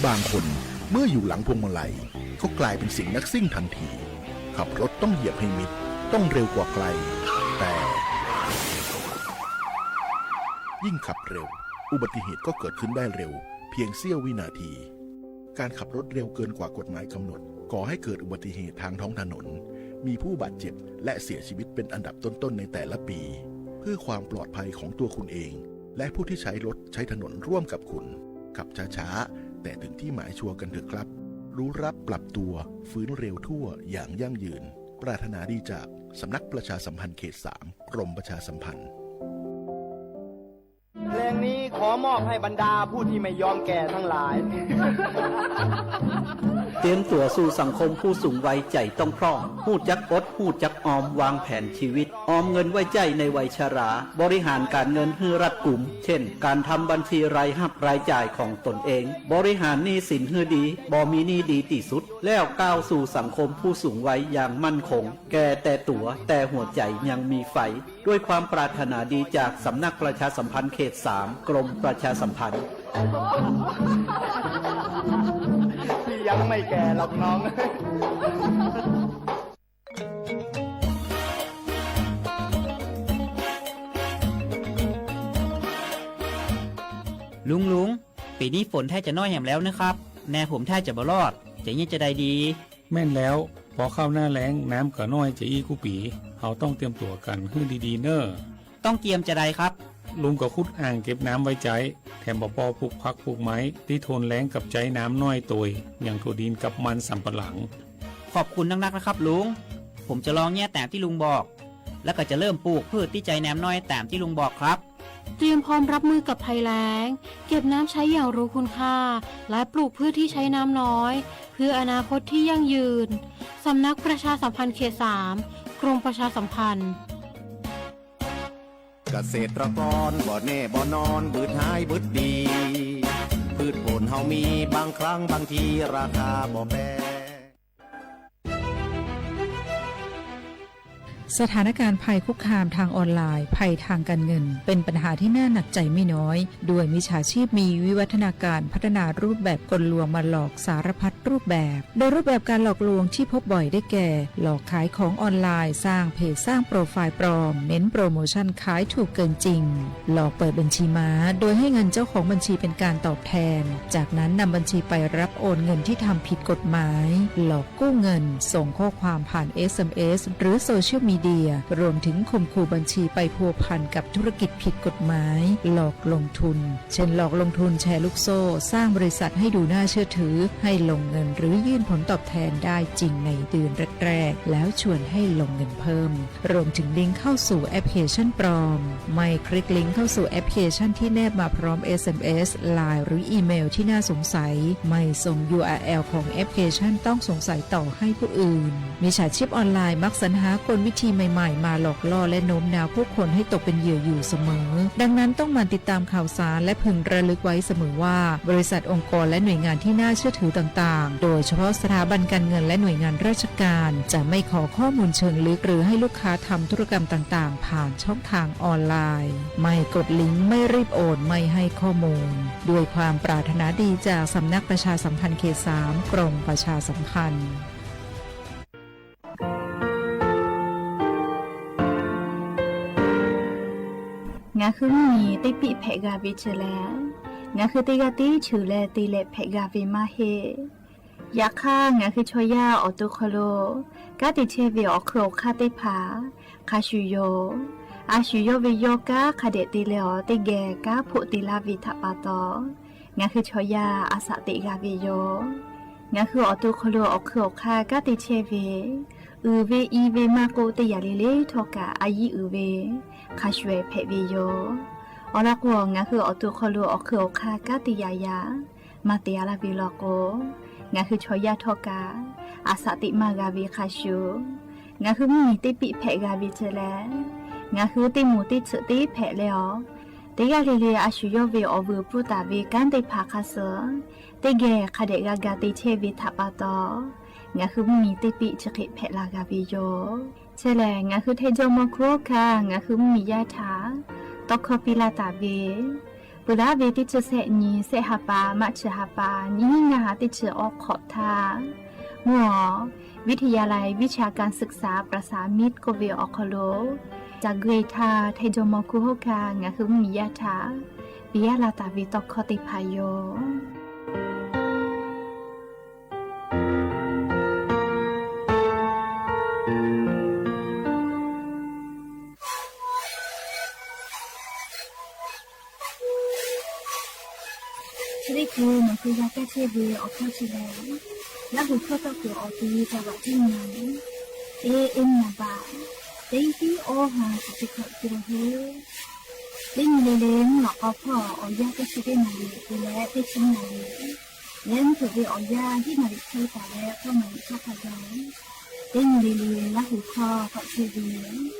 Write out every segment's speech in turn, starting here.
บางคนเมื่ออยู่หลังพวงมาลัยก็กลายเป็นเสียงนักซิ่งทันที ขับรถต้องเหยียบให้มิด ต้องเร็วกว่าใคร แต่ ยิ่งขับเร็ว อุบัติเหตุก็เกิดขึ้นได้เร็ว เพียงเสี้ยววินาที การขับรถเร็วเกินกว่ากฎหมายกำหนด ก่อให้เกิดอุบัติเหตุทางท้องถนน มีผู้บาดเจ็บและเสียชีวิตเป็นอันดับต้นๆในแต่ละปี เพื่อความปลอดภัยของตัวคุณเอง และผู้ที่ใช้รถใช้ถนนร่วมกับคุณ ขับช้าๆ แต่ถึงที่หมายชัวร์กันเถอะครับ รู้รักปรับตัว ฟื้นเร็วทั่วอย่างยั่งยืน ปรารถนาดีจากสำนักประชาสัมพันธ์เขตสาม กรมประชาสัมพันธ์ เพลงนี้ขอมอบให้บรรดาผู้ที่ไม่ยอมแก่ทั้งหลาย เตรียมตั๋วสู่สังคมผู้สูงวัย ใจ๋ต้องพร่อง ฮู้จักอด ฮู้จักออม วางแผนชีวิต ออมเงินไว้ใจ๊ในวัยชรา บริหารการเงินหื้อรัดกุม เช่น การทำบัญชีรายฮับรายจ่ายของตนเอง บริหารหนี้สินหื้อดี บ่มีหนี้ดีตี้สุด แล้วก้าวสู่สังคมผู้สูงวัยอย่างมั่นคง แก่แต่ตั๋ว แต่หัวใจ๋ยังมีไฟ ด้วยความปรารถนาดีจากสำนักประชาสัมพันธ์เขตสาม กรมประชาสัมพันธ์ พี่ยังไม่แก่หรอกน้อง ลุง ลุง ปีนี้ฝนแทบจะน้อยแหมแล้วนะครับ แนผมแทบจะบ่รอด จะเยียะจะใดดี แม่นแล้ว พอเข้าหน้าแล้ง น้ำก็น้อยจะอี้กู้ปี เฮาต้องเตรียมตั๋วกั๋นหื้อดีๆ เน่อ ต้องเตรียมจะใดครับ ลุงก็ขุดอ่างเก็บน้ำไว้ใจ๊ แถมบ่าปอปลูกผักปลูกไม้ ตี้ทนแล้งกับใจ๊น้ำน้อยโตย อย่างถั่วดินกับมันสำปะหลัง ขอบคุณนักๆ นะครับลุง ผมจะลองเยียะตามที่ลุงบอก แล้วก็จะเริ่มปลูกพืชตี้ใจ๊น้ำน้อยตามที่ลุงบอกครับ เตรียมพร้อมรับมือกับภัยแล้ง เก็บน้ำใช้อย่างรู้คุณค่า และปลูกพืชที่ใช้น้ำน้อย เพื่ออนาคตที่ยั่งยืน สำนักประชาสัมพันธ์เขตสาม กรมประชาสัมพันธ์ เกษตรกรบ่แน่บ่นอน บืดหายบืดดี พืชผลเฮามี บางครั้งบางทีราคาบ่แปร สถานการณ์ภัยคุกคามทางออนไลน์ ภัยทางการเงิน เป็นปัญหาที่น่าหนักใจไม่น้อย ด้วยมิจฉาชีพมีวิวัฒนาการพัฒนารูปแบบกลลวงมาหลอกสารพัดรูปแบบ โดยรูปแบบการหลอกลวงที่พบบ่อยได้แก่ หลอกขายของออนไลน์ สร้างเพจ สร้างโปรไฟล์ปลอม เน้นโปรโมชั่นขายถูกเกินจริง หลอกเปิดบัญชีม้า โดยให้เงินเจ้าของบัญชีเป็นการตอบแทน จากนั้นนำบัญชีไปรับโอนเงินที่ทำผิดกฎหมาย หลอกกู้เงิน ส่งข้อความผ่าน เอสเอ็มเอส หรือโซเชียลมีเดีย รวมถึงข่มขู่บัญชีไปพัวพันกับธุรกิจผิดกฎหมาย หลอกลงทุน เช่น หลอกลงทุนแชร์ลูกโซ่ สร้างบริษัทให้ดูน่าเชื่อถือ ให้ลงเงินหรือยื่นผลตอบแทนได้จริงในเดือนแรกๆ แล้วชวนให้ลงเงินเพิ่ม รวมถึงลิงก์เข้าสู่แอปพลิเคชันปลอม ไม่คลิกลิงก์เข้าสู่แอปพลิเคชันที่แนบมาพร้อม เอสเอ็มเอส ไลน์ หรืออีเมลที่น่าสงสัย ไม่ส่ง ยูอาร์แอล ของแอปพลิเคชันต้องสงสัยต่อให้ผู้อื่น มิจฉาชีพออนไลน์มักสรรหากลวิธีใหม่ๆ มาหลอกล่อและโน้มน้าวผู้คนให้ตกเป็นเหยื่ออยู่เสมอ ดังนั้นต้องหมั่นติดตามข่าวสารและพึงระลึกไว้เสมอว่า บริษัท องค์กร และหน่วยงานที่น่าเชื่อถือต่างๆ โดยเฉพาะสถาบันการเงินและหน่วยงานราชการ จะไม่ขอข้อมูลเชิงลึกหรือให้ลูกค้าทำธุรกรรมต่างๆ ผ่านช่องทางออนไลน์ ไม่กดลิงก์ ไม่รีบโอน ไม่ให้ข้อมูล ด้วยความปรารถนาดีจากสำนักประชาสัมพันธ์เขตสาม กรมประชาสัมพันธ์ Ngaˬ hui mvuhˇ miˬ teˇ piˆ hpehꞈ g'a ve chi lehˬ, ngaˬ hui teˇ g'aˇ tiˉ cheuˬ leh te leh hpehꞈ g'a ve maˇ heˆ. Yaꞈ hk'aˇ, ngaˬ hui chaw yaˇ awˬ to hk'aw lo kanˉ te chehˇ ve awˬ hk'eun awˬ hk'aˇ teˇ hpaˍ hk'a shuˍ yoˬ. A shu yawˇ ve yawˇ kanˉ hk'a dehꞈ te leh awˬ teˇ geh kanˉ hpoˆ te laˇ ve htaꞈ pa taw, ngaˬ hui chaw yaˇ a shaꞈ teꞈ g'a ve yoˬ. Ngaˬ hui awˬ to hk'aw lo awˬ hk'eun awˬ hk'aˇ kanˉ te chehˇ ve, uiˍ ve i ve maˇ k'oˆ, teˇ yanˇ le le htawˇ kaꞈ a yiˇ uiˍ ve hk'a shuˍ hpehꞈ ve yoˬ. Awˬ lawn k'o, ngaˬ hui awˬ to hk'aw lo awˬ hk'eun awˬ hk'aˇ kanˉ te yaꞈ yaꞈ maˇ te a laˇ ve law k'o, ngaˬ hui chaw yaˇ htawˇ kaꞈ a shaꞈ teꞈ maˇ g'a ve hk'a shuˍ, ngaˬ hui mvuhˇ miˬ teˇ piˆ hpehꞈ g'a ve chi lehˬ, ngaˬ hui teˇ moˍ teˇ tsuhꞈ teˇ hpehꞈ leh awˬ, teˇ g'aˇ le le a shu yawˇ ve awˬ vuiˬ pfuhˇ taˍ ve kanˉ teˇ hpaˍ hk'a suh teˇ geh hk'a dehꞈ g'a ga te chehˇ ve htaꞈ pa taw, ngaˬ hui mvuhˇ miˬ teˇ piˆ chi hk'e hpehꞈ la g'a ve yoˬ. Chi lehˬ, ngaˬ hui hteˇ jawˇ mawˇ hkuˇ hkanˇ ngaˬ hui mvuhˇ miˬ yaˇ htaꞈ tawˇ hkawˇ piˇ laˇ taˍ ve, Peuˬ laˇ ve teˇ chi sehˆ nyi, sehˆ ha pa, maˇ chi ha pa, nyiˇ hinˉ ngaˇ ha teˇ chi awˬ hk'awꞈ htaˇ, mvuhˇ awˬ วิทยาลัยวิชาการศึกษาประสานมิตร k'oˆ ve awˬ hk'aw lo, caˬ gui htaˇ Htaiˇ jawˇmawˇ hkunˉ hawˉ hkanˇ ngaˬ hui mvuhˇmiˬ yaˇ htaꞈ piˇ laˇ taˍ ve tawˇ hkawˇ teˇ hpaˍ yoˬ. Hk'e te leh, nawˬ hui g'a kaˇ chehˇ ve awˬ hkawˇ chi lehˬ, Laˇ huˍ hkawˇ tawˇ kuiˬ awˬ ti ca vaꞈ teˇ nyi, teˇ eˉ nyi baꞈ, teˇ tiˉ awˇ ha chi teˇ hkawꞈ te leh hui, teˇ nyi le le mvuhˇ lawꞈ k'aw hpawˇ awˬ yanˇ teˇ chi teˇ naˍ riˍ te leh teˇ chi naˍ riˍ, leh mvuhˇ hpeuꞈ ve awˬ yanˇ hiˉ naˍ riˍ hk'e taˍ leh k'awˇ naˍ riˍ hk'aˇ hk'a gaˬ, teˇ nyi le le Laˇ huˍ hkawˇ k'awꞈ chehˇ ve lehˬ,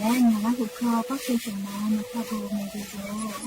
ngaˬ Laˇ huˍ hkawˇ k'awˇ chehˇ shawˍ ma nawˬ hk'a gu meh ve yoˬ.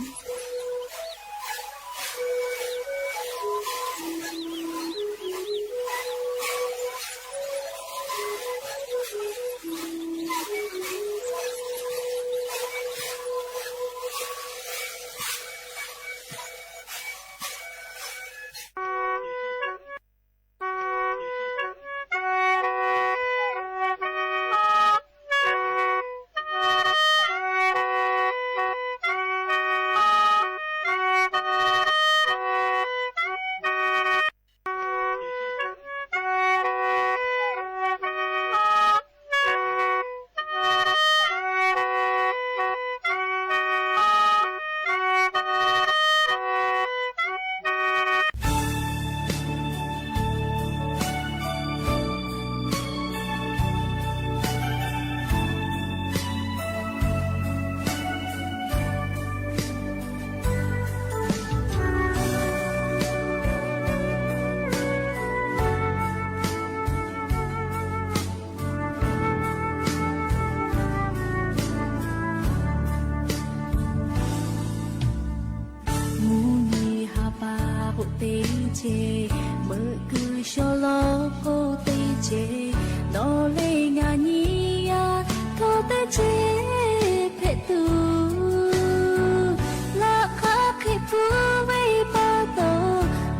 Mvuhˇ nyi ha pa k'oˆ teˇ ceuˬ, meuꞈ kuiˬ shaw law k'oˆ teˇ ceuˬ, nawˬ leh ngaˬ nyi yaˇ hkawˇ teˇ ceuˬ hpehꞈ tuˬ, laꞈ hk'aˇ hk'e hpu ve pa taw,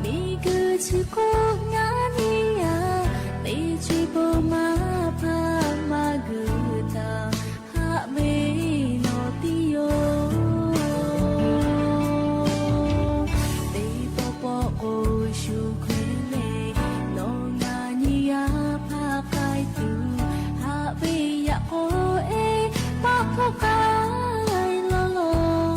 miˬ guiˬ chi hk'oˆ ngaˬ nyi yaˇ teˇ ceuˬ bon maˇ hpaˇ maˇ guiˬ htaꞈ haꞈ ve nawˬ tiˉ yoˬ. Teˇ pawˆ pawˆ k'o shu hk'e leh, nawˬ ngaˬ nyi yaˇ hpaˇ k'ai tuˬ, haꞈ ve yaꞈ k'aw e maˇ hpawˇ k'ai law law.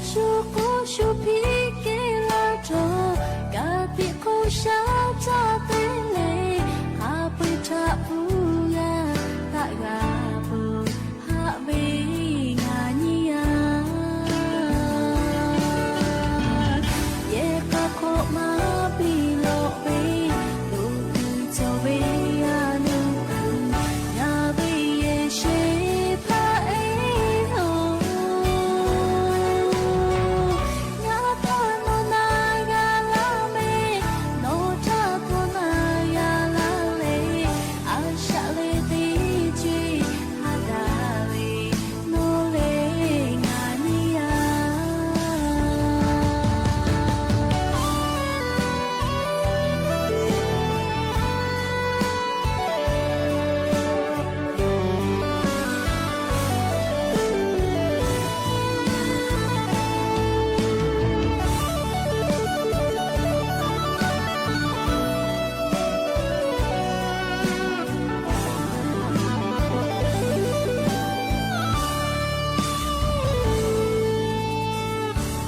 Shu k'oˆ shu hpiˇ kehˬ laˇ htawˇ, ka tiꞈ hk'oˆ shaˉ caˇ te leh, hk'a peu-eˬ htaꞈ pfuhˇ g'a htaꞈ g'a peuˬ, haꞈ ve ngaˬ nyi yaˇ. Yehˬ k'a hk'awꞈ maˇ piˇ lawꞈ ve, loꞈ tuˬ cawˬ ve a loˍ tuˬ, ngaˬ ve yehˬ sheˍ hpaˇ eˬ oˬ. Ngaˬ htaˇ nawˬ na g'a laˇ ve, nawˬ htaˇ htaˇ na g'a laˇ ve, a shaꞈ leh teˇ ceuˬ ha daꞈ ve, nawˬ leh ngaˬ nyi yaˇ.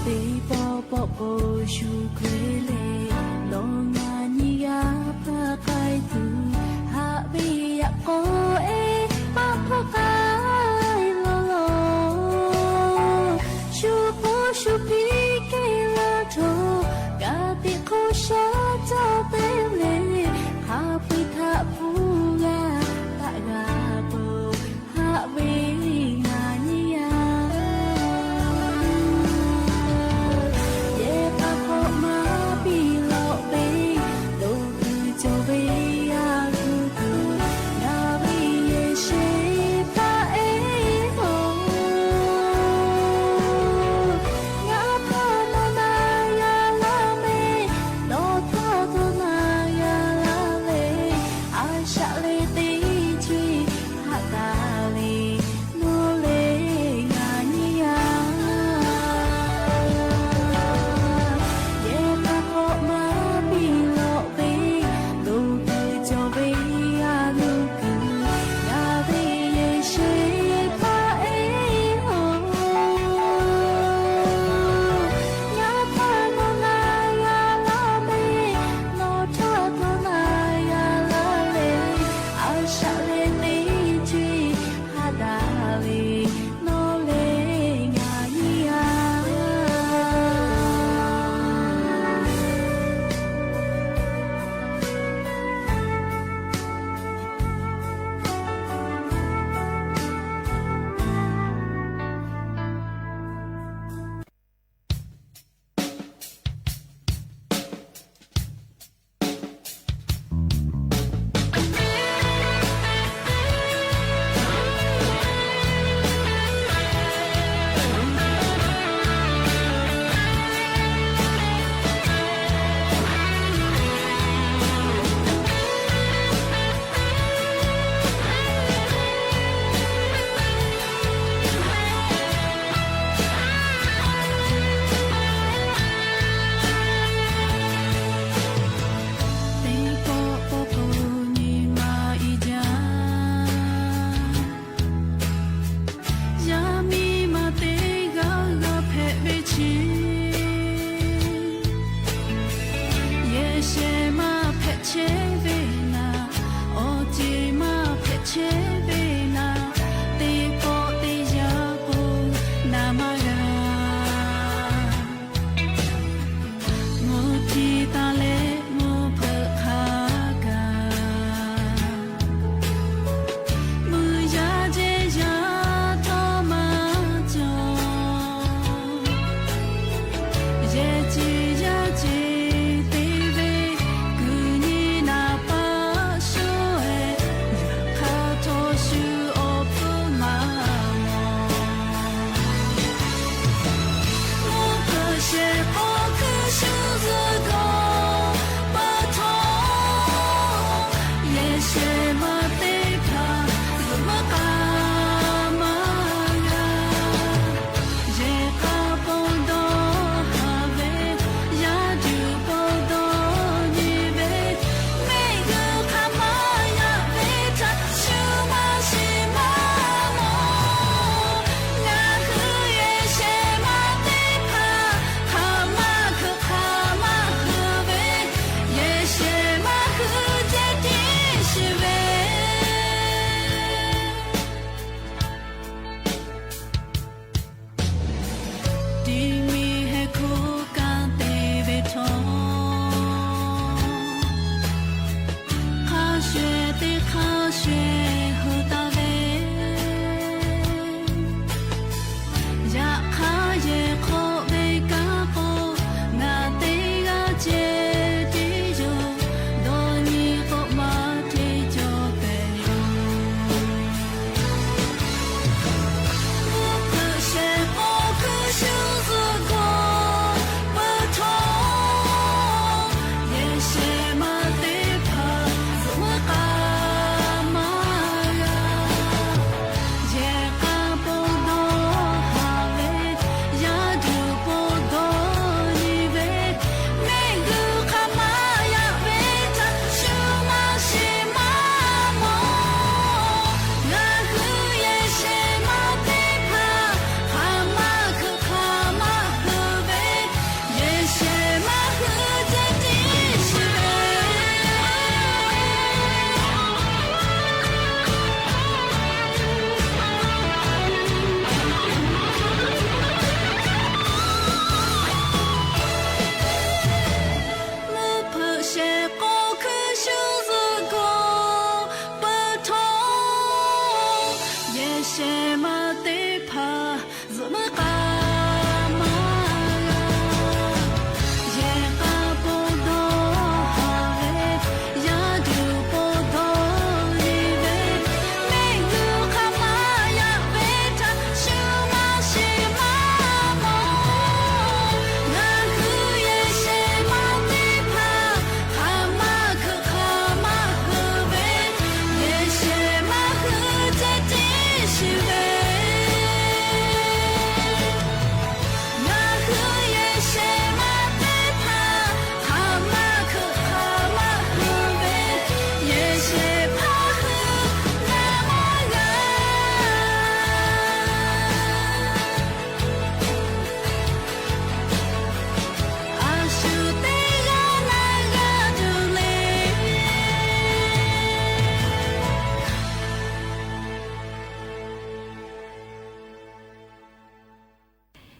Teˇ pawˆ pawˆ k'o shu hk'e leh, nawˬ ngaˬ nyi yaˇ hpaˇ k'ai tuˬ, haꞈ ve yaꞈ k'aw e maˇ hpawˇ k'ai law law. Shu k'oˆ shu hpiˇ kehˬ laˇ htawˇ, ka tiꞈ hk'oˆ shaˉ caˇ te leh, hk'a peu-eˬ htaꞈ pfuhˇ g'a htaꞈ g'a peuˬ, haꞈ ve ngaˬ nyi yaˇ. Yehˬ k'a hk'awꞈ maˇ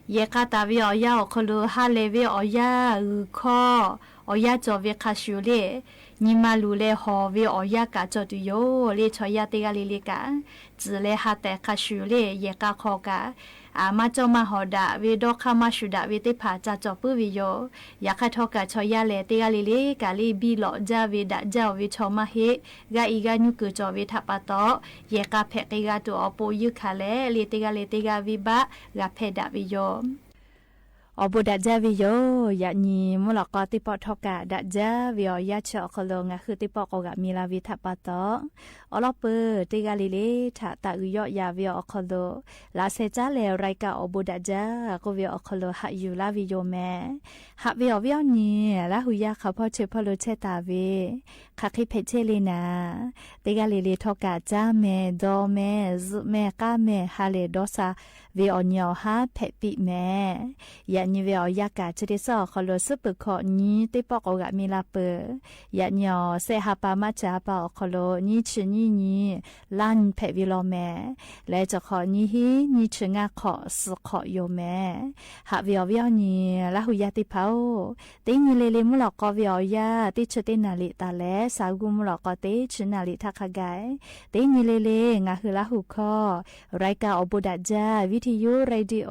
Yehˬ k'a taˍ ve awˬ yanˇ awˬ hk'aw lo ha lehˬ ve awˬ yanˇ g'uiˬ hkawˇ, awˬ yanˇ cawˬ ve hk'a shuˍ le, nyi ma luˬ leh hawˬ ve awˬ yanˇ kaꞈ cawˬ tuˬ yoˬ le. Chaw yaˇ teˇ g'aˇ le le kaꞈ, tcuhˍ leh ha tehˬ hk'a shuˍ le, yehˬ k'a hk'aw kaꞈ, a, maˇ cawˇ maˇ hawˍ daꞈ ve, dawˇ hk'aˇ maˇ shuˍ daꞈ ve teˇ hpaˍ ca cawˬ puiˉ ve yoˬ. Yaꞈ hk'aˇ htawˇ kaꞈ chaw yaˇ lehˬ teˇ g'aˇ le le kaꞈ le biˇ lawꞈ jaˇ ve daꞈ jaˇ-oˬ ve chaw maˇ heˆ. G'aˇ i g'aˇ nuˇ kuiˬ cawˬ ve htaꞈ pa taw, yehˬ k'a hpehꞈ k'ai g'a tuˬ awˬ pon yeunˇ hkanˍ leh le teˇ g'aˇ le teˇ g'aˇ venˇbaˆ g'a hpehˇ daꞈ ve yoˬ. Awˬ bon daꞈ jaˇ ve yoˬ. Yaꞈ nyi mvuhˇ lawꞈ k'aw teˇ pawˆ htawˇ kaꞈ daꞈ jaˇ ve awˬ yanˇ chi awˬ hk'aw lo ngaˬ hui teˇ pawˆ k'awꞈ g'aꞈ mi la ve htaꞈ pa taw, awˬ lawn peuˬ teˇ g'aˇ le le htaꞈ taˍ uiˍ yawˆ yan ve awˬ hk'aw lo, laꞈ sheh caˉ leh รายการ awˬ bon daꞈ jaˇ k'oˆ ve awˬ hk'aw lo haꞈ yuˬ laˇ ve yoˬ mehˍ. Haꞈ ve awˬ viˉ awˬ nyi, Laˇ huˍ yaˇ hk'aˬ hpawˇ chi hpawˇ lo chehˇ taˍ ve, hk'aˬ hk'e hpehꞈ chehˇ le naˍ, teˇ g'aˇ le le htawˇ kaꞈ caˇ mehˍ, dawˇ mehˍ, zuhꞈ mehˍ, k'aˉ mehˍ, ha lehˬ dawˇ sha ve awˬ nyi awˬ haˉ hpehꞈ piˇ mehˍ. Yaꞈ nyi ve awˬ yanˇ kaꞈ chi teˇ suhˉ awˬ hk'aw lo suhˉ peuˬ hkawꞈ nyi teˇ pawˆ k'awꞈ g'aꞈ mi la peuˬ. Yaꞈ nyi awˬ shehˆ ha pa maˇ chi ha pa awˬ hk'aw lo nyiˇ chi nyiˇ nyi laˇ nyi hpehꞈ ve law mehˍ. Leh cawˬ hk'awꞈ nyiˇ hinˉ nyiˇ chi ngaˇ hk'awꞈ suhˍ hk'awꞈ yoˬ mehˍ. Haꞈ ve awˬ viˉ awˬ nyi, Laˇ huˍ yaˇ teˇ hpaˍ-oˬ, teˇ nyi le le mvuhˇ lawꞈ k'aw ve awˬ yanˇ teˇ chi teˇ naˍ riˍ taˍ leh, sha g'uˇ mvuhˇ lawꞈ k'aw teˇ chi naˍ riˍ htaˇ hk'a gaˬ, teˇ nyi le le ngaˬ hui Laˇ huˍ hkawˇ รายการ awˬ bon daꞈ jaˇ วิทยุ radio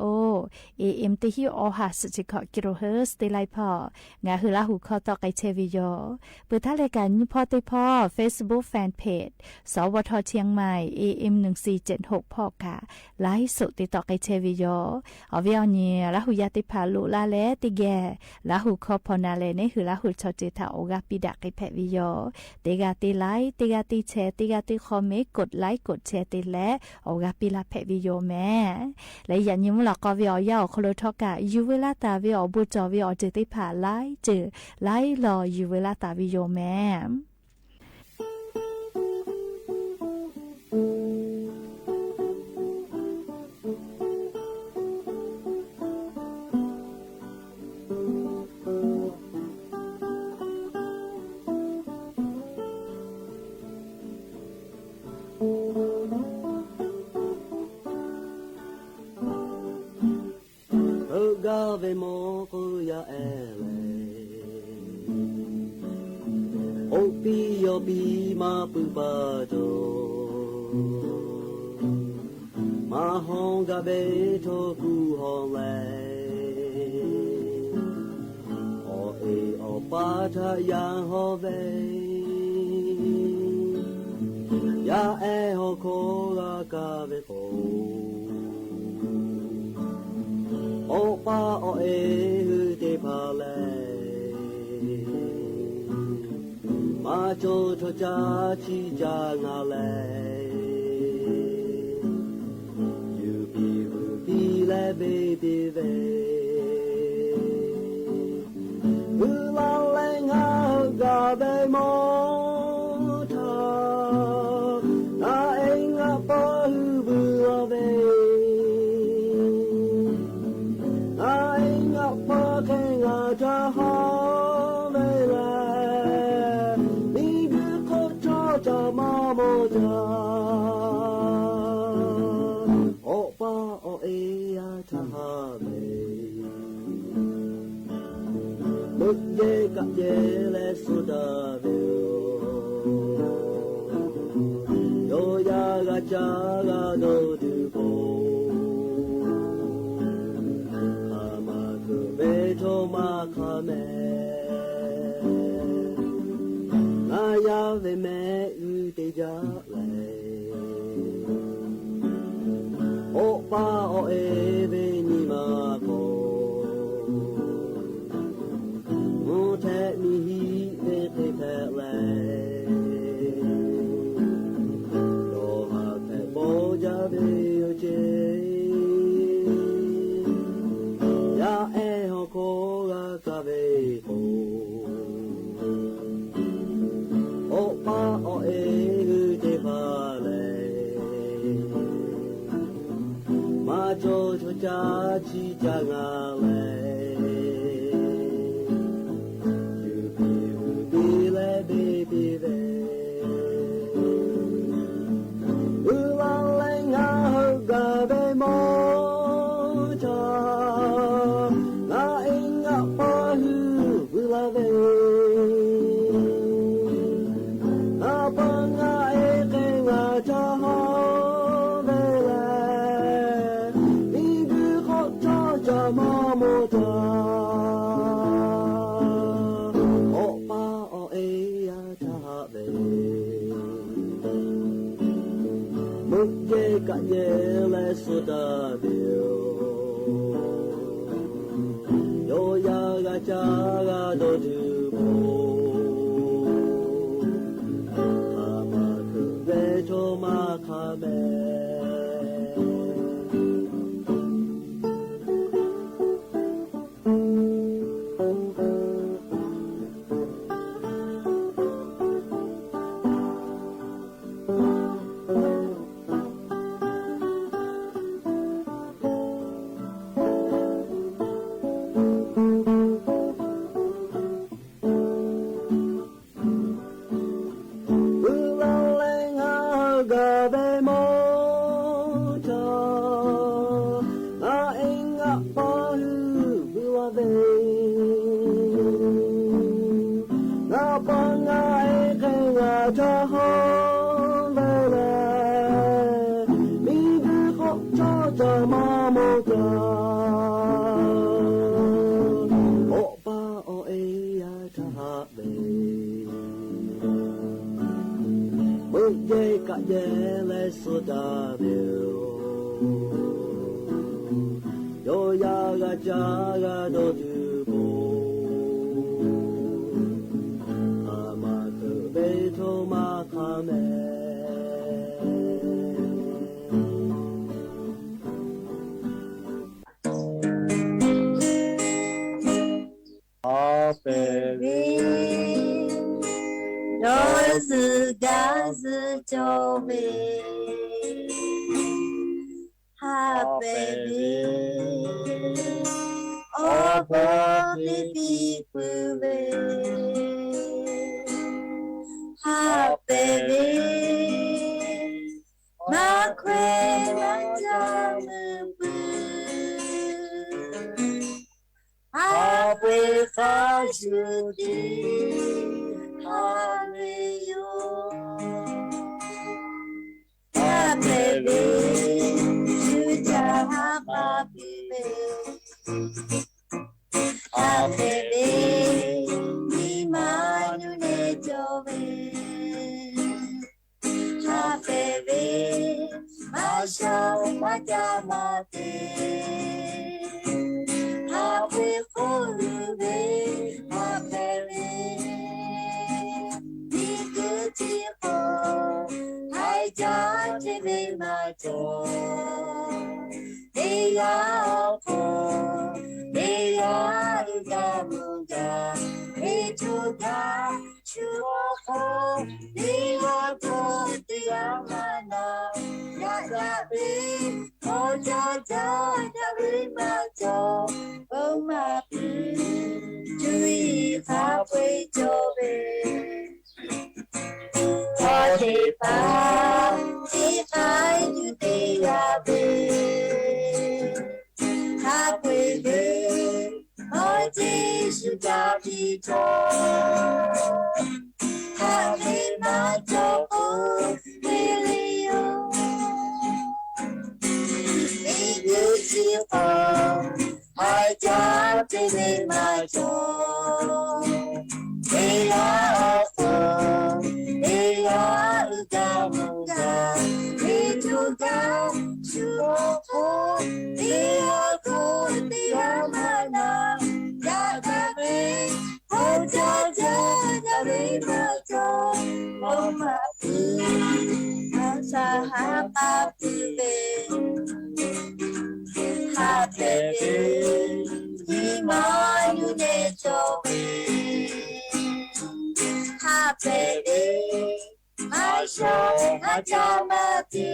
A M teˇ hinˉ awˬ ha suhˍ chi hkawꞈ กิโลเฮิรตซ์ teˇ laiˉ hpawˇ ngaˬ hui Laˇ huˍ hkawˇ tawˆ k'ai chehˇ ve yoˬ. Peuˬ htaˇ leh kaꞈ nyiˇ hpawˇ teˇ hpawˇ Facebook fan page สวท เชียงใหม่ A M หนึ่งสี่เจ็ดหก hpawˇ kaꞈ ไลฟ์สด te tawˆ k'ai chehˇ ve yoˬ. Awˬ viˉ awˬ nyi, Laˇ huˍ yaˇ teˇ hpaˍ loꞈ laˇ leh teˇ geh Laˇ huˍ hkawˇ hpaw na leh neˇ hui Laˇ huˍ chaw ceuˬ htaꞈ awˬ g'aˇ piˇ daꞈ k'ai hpehꞈ ve yoˬ. Teˇ g'aˇ teˇ ไลค์, teˇ g'aˇ teˇ แชร์, teˇ g'aˇ teˇ คอมเมนต์, กดไลค์ กดแชร์ te leh awˬ g'aˇ piˇ laˇ hpehꞈ ve yoˬ mehˍ. Leh yaꞈ nyi mvuhˇ lawꞈ k'aw ve awˬ yanˇ awˬ hk'aw lo htawˇ kaꞈ yuˬ veu laˇ taˍ ve awˬ bon cawˬ ve awˬ ceuˬ teˇ hpaˍ laiˉ ceuˬ laiˉ law yuˬ veu laˇ taˍ ve yoˬ mehˍ. Heuˆ gaˇ ve mawˇ k'oˆ yaˇ ehˉ lehˬ, k'oˆ piˇ yaw piˇ maˇ pui pa taw, maˇ hawˇ gaˇ ve htawˇ kuˬ hawˇ leh, awˬ e awˬ pa htaꞈ yaˇ hawˇ ve, yaˇ ehˉ hawˇ hkawˇ g'a kaˇ ve k'o, awˬ pa awˬ e hui teˇ hpaˍ lehˬ, maˇ cawˬ chaw caˇ chi caˇ ngaˬ lehˬ, yuˬ piˇ vuiˬ piˇ leh beˇ piˇ ve, uiˍ la leh ngaˬ heuˆ gaˇ ve mawˇ htaꞈ, ngaˬ e ngaˬ pa hui vuiˬ la ve, ngaˬ e ngaˬ pa hk'e ngaˬ htaꞈ haꞈ ve lehˬ, miˬguiˬ hk'oˆ cawˇ caˇ maˇ mawˬ caˇ. Awˬ pa awˬ e yaˇ htaꞈ haꞈ ve, meuꞈ jehˇ kaꞈ jehˇ leh suh taˍ ve yoˬ. Yawˇ yaˇ g'a caˇ g'a dawˬ tuˬ k'o, hk'aˬ ma kuˬ ve htawˇ maˇ hk'a mehˍ. Ngaˬ yaˇ ve mehˆ g'uˇ teˇ jaˇ lehˬ, awˬ pa awˬ e ve nyi ma k'o, mvuhˇ htehꞈ miˬ hiˆ ve hk'e hpehꞈ leh, dawˬ haˍ hpehꞈ bawˇ jaˇ ve yoˬ ceˇ. Yaˇ ehˉ hawˇ hkawˇ g'a kaˇ ve k'o, awˬ pa awˬ e hui teˇ hpaˍ lehˬ, maˇ cawˬ chaw caˇ chi caˇ ngaˬ Yehˬ leh suh taˍ ve yoˬ. Yawˇ yaˇ g'a caˇ g'a dawˇ tuˬ k'oˆ, hk'aˬ ma hkeuꞈ ve chaw maˇ hk'a mehˍ. Vuiˬ la leh ngaˬ hui gaˬ ve mawˇ chaw, ngaˬ e ngaˬ pa hui vuiˬ la ve, ngaˬ pa ngaˬ e hk'e ngaˬ ca hawˉ ve lehˬ, miˬ guiˬ hk'awꞈ chaw caˬ maˇ mawˬ kaꞈ, awˬ pa awˬ e yaˇ htaꞈ haꞈ ve meuꞈ yehˬ kaꞈ yehˬ leh suh taˍ ve yoˬ. Yawˇ yaˇ g'a caˇ g'a dawˇ tuˬ k'oˆ, hk'aˬ ma hkeuꞈ ve chaw maˇ hk'a mehˍ. Haꞈ pehnˇ ve, dawˇ zuhꞈ gaˇ zuhꞈ cawˬ ve. Haꞈ pehnˇ ve, awˬ hpawˇ teˇ piˇ peuˬ ve. Haꞈ pehnˇ ve, maˇ hkawehˇ maˇ caˇ meuꞈ peuˬ. Haꞈ pehnˇ hk'a shuˍ tiˉ haꞈ ve yoˬ. Haꞈ pehnˇ ve, shu caˇ haꞈ pa piˇ ve. Haꞈ pehnˇ ve, nyi ma nuˇ leh cawˬ ve. Haꞈ pehnˇ ve, maˇ shawˍ maˇ caˇ maˇ te. Haꞈ ve hk'oˆ lo ve, haꞈ pehnˇ ve, miˬ guiˬ chi hk'oˆ haiˬ jaˇ chehˇ ve maˇ cawˬ. Teˇ g'aˇ awˬ hk'oˆ teˇ g'aˇ uiˍ gaˇ mvuh gaˇ ve chaw gaˇ shu awˬ hk'oˆ, teˇ g'aˇ hk'oˆ teˇ g'aˇ maˇ na yaꞈ daꞈ ve, hk'aw caˇ caˇ daꞈ ve maˇ cawˬ. Oˇ maˇ piˇ, cuˇ yiˍ hk'a peu-eˬ cawˬ ve. Hk'aw teˇ hpaˍ teˇ hk'aˇ yuˬ te g'a ve, haꞈ pehnˇ ve, awˬ ceˬ shu caˇ piˇ cawˬ. Haꞈ ve maˇ cawˬ k'oˆ ve le yoˬ. Miˬ guiˬ chi hk'oˆ haiˬ jaˇ chehˇ ve maˇ cawˬ. Teˇ g'aˇ awˬ hk'oˆ teˇ g'aˇ uiˍ gaˇ mvuh gaˇ ve chaw gaˇ shu awˬ hk'oˆ, teˇ g'aˇ hk'oˆ teˇ g'aˇ maˇ na yaꞈ daꞈ ve, hk'aw caˇ caˇ daꞈ ve maˇ cawˬ. Oˇ maˇ piˇ, a shaꞈ haꞈ pa piˇ ve. Haꞈ pehnˇ ve, nyi ma nuˇ leh cawˬ ve. Haꞈ pehnˇ ve, maˇ shawˍ maˇ caˇ maˇ te.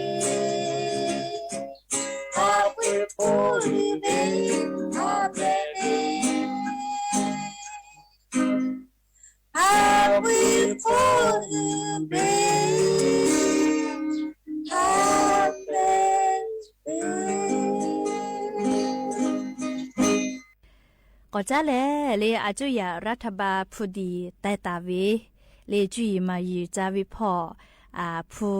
Haꞈ ve hk'oˆ lo ve, haꞈ pehnˇ ve. Haꞈ ve hk'oˆ lo ve, haꞈ pehnˇ ve. K'awꞈ caˉ leh le, a cuˇ yaꞈ รัฐบาล hpu diˍ taiˍ taˍ ve le, cuˇ yiˍ maˍ yiˍ ca ve hpawˇ, hpu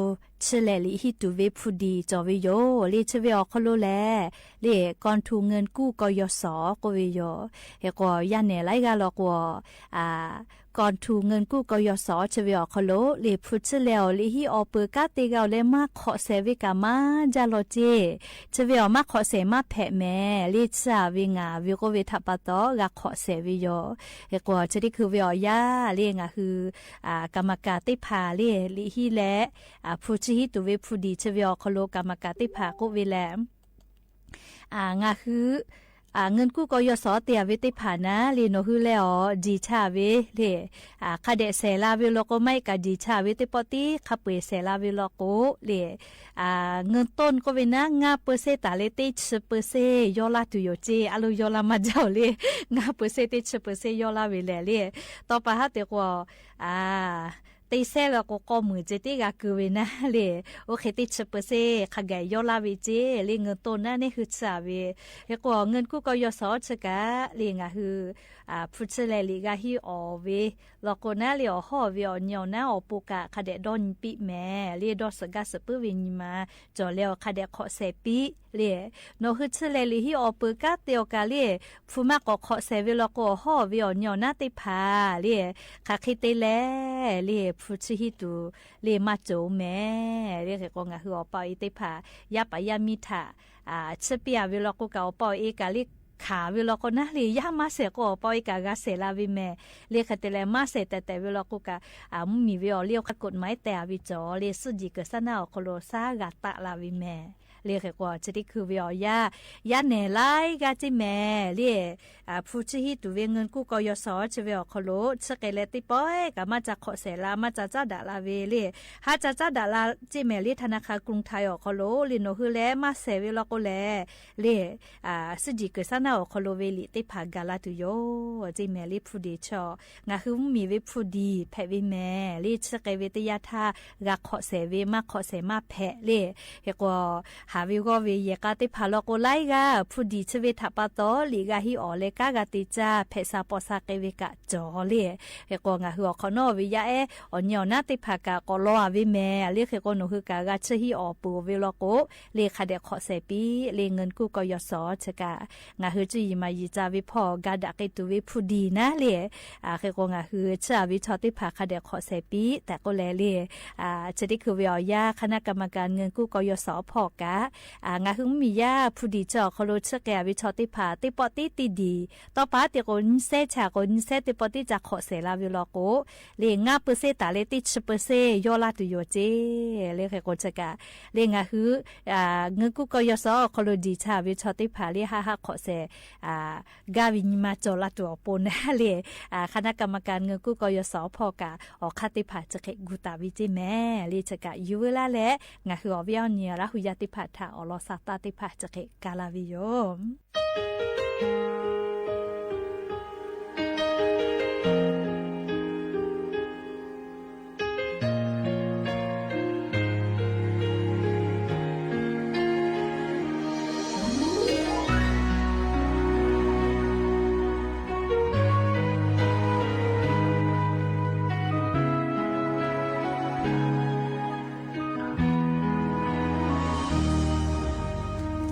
chi lehˬ liꞈ hiˉ tuˬ ve hpu diˬ cawˬ ve yoˬ le. Chi ve awˬ hk'aw lo lehˬ, le กองทุนเงินกู้ กยศ k'oˆ ve yoˬ. Hk'e k'o yaˇ nehˬ laiˉ g'aˇ law k'o, a, กองทุนเงินกู้ กยศ chi ve awˬ hk'aw lo le hpu chi lehˬ awˬ liꞈ hiˉ awˬ peuˬ kanˉ te g'a-oˬ leh maˇ hk'awꞈ shehˍ ve kaꞈ maˇ jaˇ law ceˇ. Chi ve awˬ maˇ hk'awꞈ shehˍ maˇ hpehꞈ mehˍ le. Chiˇ aꞈ ve ngaˬ ve k'oˆ ve htaꞈ pa taw g'a hk'awꞈ shehˍ ve yoˬ. Hk'e k'o chi teˇ hkui ve awˬ yanˇ le ngaˬ hui กรรมการ teˇ hpaˍ le liꞈ hiˉ leh hpu chi hiˉ tuˬ ve hpu diˬ chi ve awˬ hk'aw lo กรรมการ teˇ hpaˍ k'oˆ ve lehˬ, ngaˬ hui เงินกู้ กยศ te-a ve teˇ hpaˍ naˉ le nawˬ hui leh awˬ diˬ chaˇ ve le, hk'a dehꞈ shehˍ la ve law k'o maˇ heˆ kaꞈ diˬ chaˇ ve teˇ pawˆ tiˉ hk'a peu-eˬ shehˍ la ve law k'o le, เงินต้น k'oˆ ve naˉ ngaˇ เปอร์เซ็นต์ taˍ leh teˇ chi เปอร์เซ็นต์ yawˇ laˇ tuˬ yoˬ ceˇ. A lo yawˇ laˇ maˇ jaˇ-oˬ le, ngaˇ เปอร์เซ็นต์ teˇ chi เปอร์เซ็นต์ yawˇ laˇ ve lehˬ le. Tawˇ pa haˉ te k'o, teˇ sehˉ law k'o k'awˇ muiˬ ceh tiˉ g'a keu ve naˉ le, oˇ hk'e teˇ chi เปอร์เซ็นต์ hk'a gaˬ yawˇ laˇ ve ceˇ le. เงินต้น naˉ neˇ hui chiˇ aꞈ ve. Hk'e k'o เงินกู้ กยศ chi kaꞈ le ngaˬ hui hpu chi lehˬ liꞈ g'a hiˉ awˬ ve law k'o naˉ le awˬ hawˉ ve awˬ nyi awˬ naˉ awˬ pon kaꞈ hk'a dehꞈ dawˇ nyi piˇ mehˍ le. Dawˇ suhˍ gaˇ suhˍ puiˉ ve nyi ma cawˬ leh awˬ hk'a dehꞈ hk'awꞈ shehˍ piˇ le. Nawˬ hui chi lehˬ liꞈ hiˉ awˬ peuˬ kanˉ te awˬ kaꞈ le hpu maˇ k'awꞈ hk'awꞈ shehˍ ve law k'o awˬ hawˉ ve awˬ nyi awˬ naˉ teˇ hpaˍ le, hk'aˬ hk'e te leh le hpu chi hiˉ tuˬ le maˇ cawˬ mehˍ le. Hk'e k'o ngaˬ hui awˬ pa awˬ e teˇ hpaˍ yaˇ paˍ yaˇ miˇ htaꞈ chiˇ piˇ-a ve law k'o kaꞈ awˬ pa awˬ e kaꞈ le hkanˍ ve law k'o naˉ le yaˇ maˇ shehˍ k'o awˬ pa awˬ e kaꞈ g'a shehˍ la ve mehˍ le. Hk'e te leh maˇ shehˍ tehꞈ tehꞈ ve law k'o kaꞈ mvuhˇmiˬ ve awˬ liˇ awˬ hk'aˇ กฎหมาย tehꞈ-a ve cawˬ le suhˆ jiˬ kuiˬ saˉ naˆ awˬ hk'aw lo shaˉ g'a taˆ la ve mehˍ le. Hk'e k'o chi teˇ hkui ve awˬ yanˇ yaˇ nehˬ laiˉ g'aˇ ceˇ mehˍ le. Hpu chi hiˉ tuˬ ve เงินกู้ กยศ chi ve awˬ hk'aw lo chi hk'e leh teˇ pawˆ kaꞈ maˇ ca hk'awꞈ shehˍ la maˇ ca caˉ daꞈ la ve le. Haˉ ca caˉ daꞈ la ceˇ mehˍ le ธนาคารกรุงไทย awˬ hk'aw lo le nawˬ hui leh maˇ shehˍ ve law k'o lehˬ le suhˆ jiˬ kuiˬ saˉ naˆ awˬ hk'aw lo ve liꞈ teˇ hpaˍ gaˬ la tuˬ yoˬ ceˇ mehˍ le. Hpu diˬ chi ngaˬ hui mvuhˇmiˬ ve hpu diˬ hpehꞈ ve mehˍ le. Chi hk'e ve teˇ yanˇ htaˇ g'a hk'awꞈ shehˍ ve maˇ hk'awꞈ shehˍ maˇ hpehꞈ le. Hk'e k'o haˍ ve g'awˇ ve yehˬ k'a teˇ hpaˍ law k'o laiˉ g'aˇ hpu diˬ chi ve htaꞈ pa taw liꞈ g'a hiˉ awˬ leh kanˉ g'a te caˇ hpehꞈ sha paw sha k'ai ve kaꞈ cawˬ le. Hk'e k'o ngaˬ hui awˬ hk'awꞈ nawˉ ve yaˇ ehˉ awˬ nyi awˬ naˉ teˇ hpaˍ kaꞈ k'awꞈ law-a ve mehˍ le. Hk'e k'o nawˬ hui kaꞈ g'a chiˇ hiˉ awˬ peuˬ ve law k'o le hk'a dehꞈ hk'awꞈ shehˍ piˇ le. เงินกู้ กยศ chi kaꞈ ngaˬ hui cuˇ yiˍ maˍ yiˍ ca ve hpawˇ ga daꞈ k'ai tuˬ ve hpu diˬ naˉ le. Hk'e k'o ngaˬ hui chiˇ-a ve chaw teˇ hpaˍ hk'a dehꞈ hk'awꞈ shehˍ piˇ tehꞈ k'oˆ leh le, chi teˇ hkui ve awˬ yanˇ คณะกรรมการเงินกู้ กยศ hpawˇ kaꞈ ngaˬ hui mvuhˇmiˬ yaˇ hpu diˬ chi awˬ hk'aw lo chiˇ k'ai-a ve chaw teˇ hpaˍ teˇ pawˆ tiˉ teˇ diˬ tawˇ pa te k'o nyiˇ sehˉ chi k'o nyiˇ sehˉ teˇ pawˆ tiˉ ca hk'awꞈ shehˍ la ve law k'o le ngaˇ เปอร์เซ็นต์ taˍ leh teˇ chi เปอร์เซ็นต์ yawˇ laˇ tuˬ yoˬ ceˇ le. Hk'e k'o chi kaꞈ le ngaˬ hui เงินกู้ กยศ awˬ hk'aw lo diˬ cha ve chaw teˇ hpaˍ le haˆ haˆ hk'awꞈ shehˍ gaˇ ve nyi ma cawˬ la tuˬ awˬ pon naˉ le คณะกรรมการเงินกู้ กยศ hpawˇ kaꞈ awˬ hk'aˇ teˇ hpaˍ chi hk'e gu taˍ ve ceˇ mehˍ le. Chi kaꞈ yuˬ veu laˇ leh ngaˬ hui awˬ viˉ awˬ nyi Laˇ hu yaˇ teˇ hpaˍ htaꞈ awˬ lawn sha taˇ teˇ hpaˍ chi hk'e ka la ve yoˬ.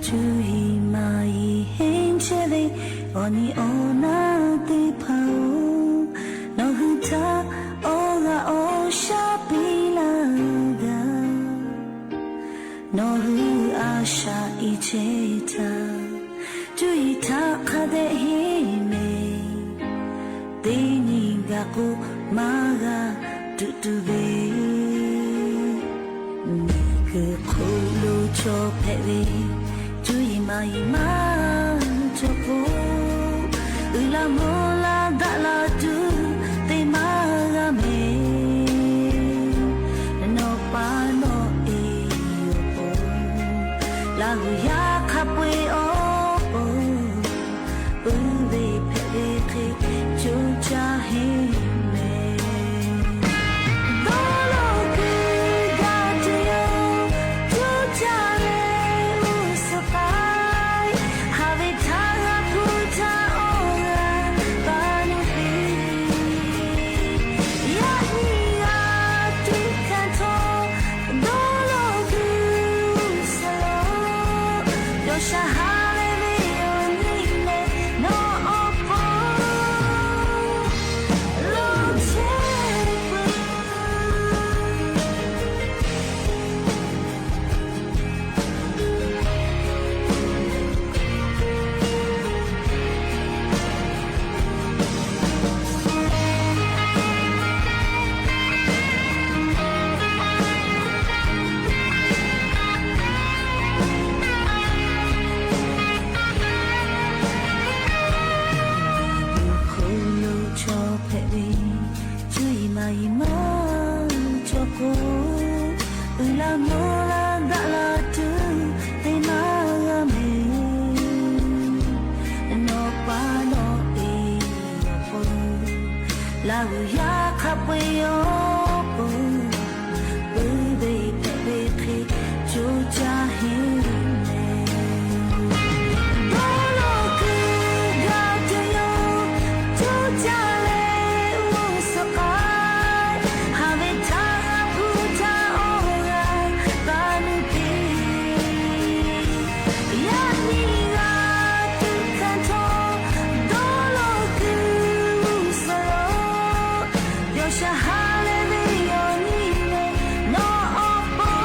Cuˇ yiˍ maˍ yiˍ henˇ chehˇ ve awˬ nyi awˬ naˉ teˇ hpaˍ-oˬ, nawˬ hui htaꞈ awˬ g'aˇ awˬ shaˉ piˇ laˇ gaˇ. Nawˬ hui a shaꞈ i chehˇ htaˇ, cuˇ yiˍ htaꞈ hk'a dehꞈ henˇ mehˍ. Teˇ nyi gaˬ k'o maˇ g'a tuꞈ tuˬ ve, miˬguiˬ hk'oˆ lo chaw hpehꞈ ve cuˇ yiˍ maˍ yiˍ maˇ cawˬ k'o, uiˍ la mvuh la daꞈ la tuˬ te maˇ g'a mehˍ. Nawˬ pa nawˬ e awˬ pon, Laˇ hu yaˇ hk'a peu-eˬ awˬ pon, uˉ ve hpehꞈ ve hk'e coˇ caˇ henˇ mehˍ. Dawˇ law kuiˬ gaˇ tuˬ yoˬ, coˇ caˇ leh uˉ suhˍ k'ai, haˍ ve htaˇ g'a hpu htaˇ awˬ g'aˇ Iˉ maˇ cawˬ k'o, uiˍ la mvuh la daꞈ la tuˬ te maˇ g'a mehˍ. Nawˬ pa nawˬ e awˬ pon, Laˇ huˍ yaˇ hk'a peu-eˬ awˬ pon, puiˉ ve hpehꞈ ve hk'e coˇ caˇ heˆ mehˍ. Dawˇ law kuiˬ gaˬ tuˬ yoˬ, coˇ caˇ leh g'uˇ suhˍ k'ai, haˍ ve htaˇ g'a hpu htaˇ awˬ g'aˇ g'a nuˇ piˇ. Yaꞈ nyi g'a tuꞈ hkanˍ htawˇ, dawˇ law kuiˬ g'uˇ suhˍ lo, yawˇ shaˍ ha leh ve yaꞈ nyi leh nawˬ awˬ pon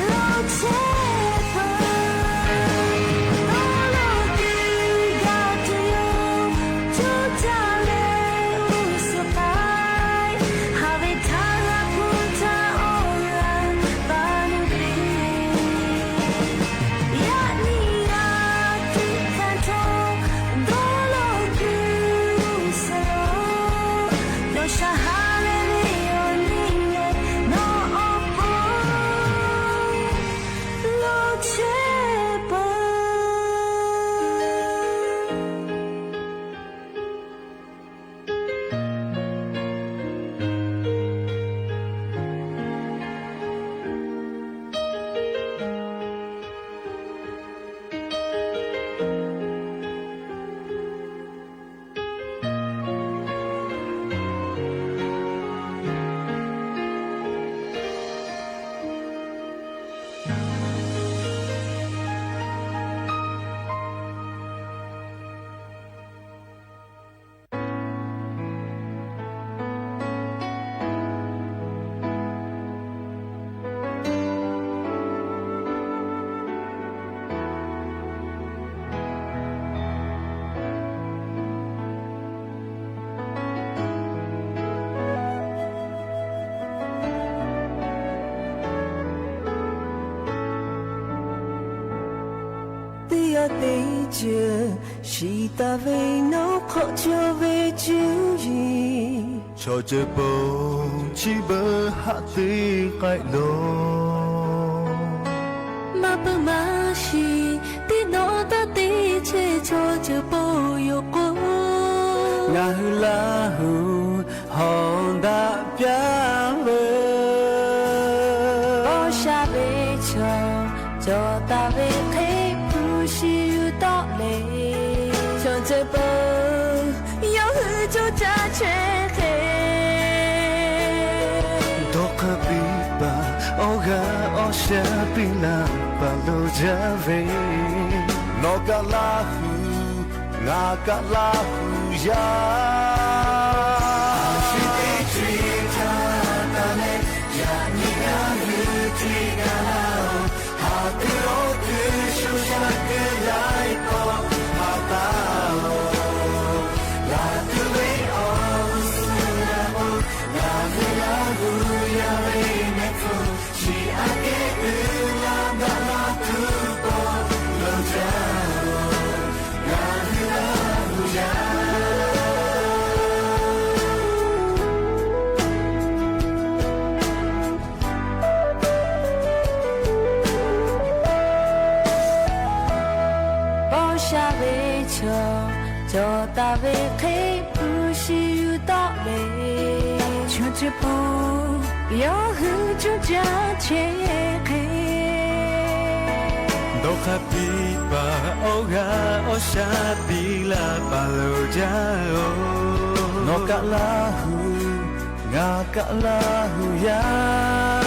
lo chehˇ peuˬ. Dawˇ law kuiˬ gaˬ tuˬ yoˬ, coˇ caˇ leh g'uˇ suhˍ k'ai, haˍ ve htaˇ g'a hpu htaˇ awˬ g'aˇ g'a nuˇ piˇ. Yaꞈ nyi g'a tuꞈ hkanˍ htawˇ, dawˇ law kuiˬ g'uˇ suhˍ lo, yawˇ shaˍ ha leh ve yaꞈ nyi leh nawˬ awˬ pon lo chehˇ peuˬ. Teˇ g'aˇ teˇ ceuˬ shiˍ taˍ ve nawˬ hk'awꞈ cawˬ ve cuˇ yiˍ, chaw ceuˬ pon chi beuꞈ haꞈ te k'ai lawˬ. Maˇ peuˬ maˇ shiˍ, teˇ nawˬ taˇ te chehˇ chaw ceuˬ pon yoˬ k'o, ngaˬ hui Laˇ huˍ hawˬ daꞈ piˇ ve. Paw sha ve chaw cawˬ taˍ ve hk'e hpu shi yuˬ tawˆ le. Chaw ceuˬ pon yawˇ hui coˇ caˇ chehˇ hk'e, dawˇ hk'aˇ piˇ paˍ awˬ g'aˇ awˬ shaˉ piˇ laˇ paˍ lo jaˇ ve. Nawˬ kaꞈ Laˇ huˍ, ngaˬ kaꞈ Laˇ huˍ yaˇ. Chi teˇ chi htaˇ taˇ leh, yaꞈ nyi ngaˬ hui hk'e g'a laˇ-oˬ. Haˍ kuiˬ awˬ kuiˬ sho shaˍ kuiˬ laiˉ pawˆ hpaˍ taˍ-oˬ. Laˬ tuˬ ve awˬ g'uˇ suhˍ g'a k'o, ngaˬ hui Laˇ huˍ yaˇ ve mehˆ hpfuhˇ chi aꞈ kehˉ uiˍ la daꞈ la tuˬ pawˆ lo jaˇ-oˬ. Ngaˬ hui Laˇ huˍ yaˇ. Paw sha ve chaw cawˬ taˍ ve hk'e hpu shi yuˬ tawˆ le. Chaw ceuˬ pon yawˇ hui coˇ caˇ chehˇ hk'e, dawˇ hk'aˇ piˇ paˍ awˬ g'aˇ awˬ shaˉ piˇ laˇ paˍ lo jaˇ-oˬ. Nawˬ kaꞈ Laˇ huˍ, ngaˬ kaꞈ Laˇ huˍ yaˇ.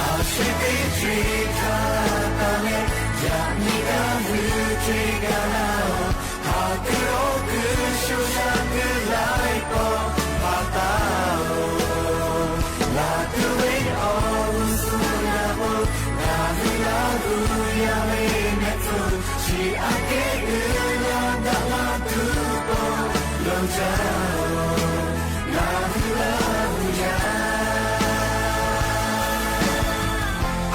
Aˬ shu teˇ chi htaˇ taˇ leh, yaꞈ nyi ngaˬ hui hk'e g'a laˇ-oˬ. Haˍ kuiˬ awˬ kuiˬ sho shaˍ kuiˬ laiˉ pawˆ hpaˍ taˍ-oˬ. Laˬ tuˬ ve awˬ g'uˇ suhˍ g'a k'o, ngaˬ hui Laˇ huˍ yaˇ ve mehˆ hpfuhˇ chi aꞈ kehˉ uiˍ la daꞈ la tuˬ pawˆ lo jaˇ-oˬ. Ngaˬ hui Laˇ huˍ yaˇ.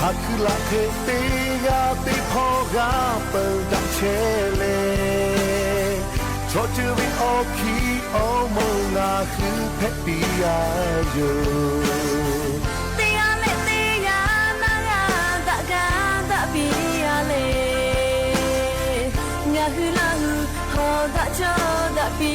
Haˍ kuiˬ laꞈ hk'e teˇ g'aˇ teˇ hpawˇ g'a peuˬ daꞈ chehˇ le. Kawˆ ceuˬ ve awˬ hkiˇ awˬ moˍ ngaˬ hui hpehꞈ piˇ a yoˬ. Teˇ g'aˇ leh teˇ g'aˇ naˇ g'aˇ daꞈ gaˇ daꞈ piˇ a le. Ngaˬ hui Laˇ hu hawˬ daꞈ cawˇ daꞈ piˇ.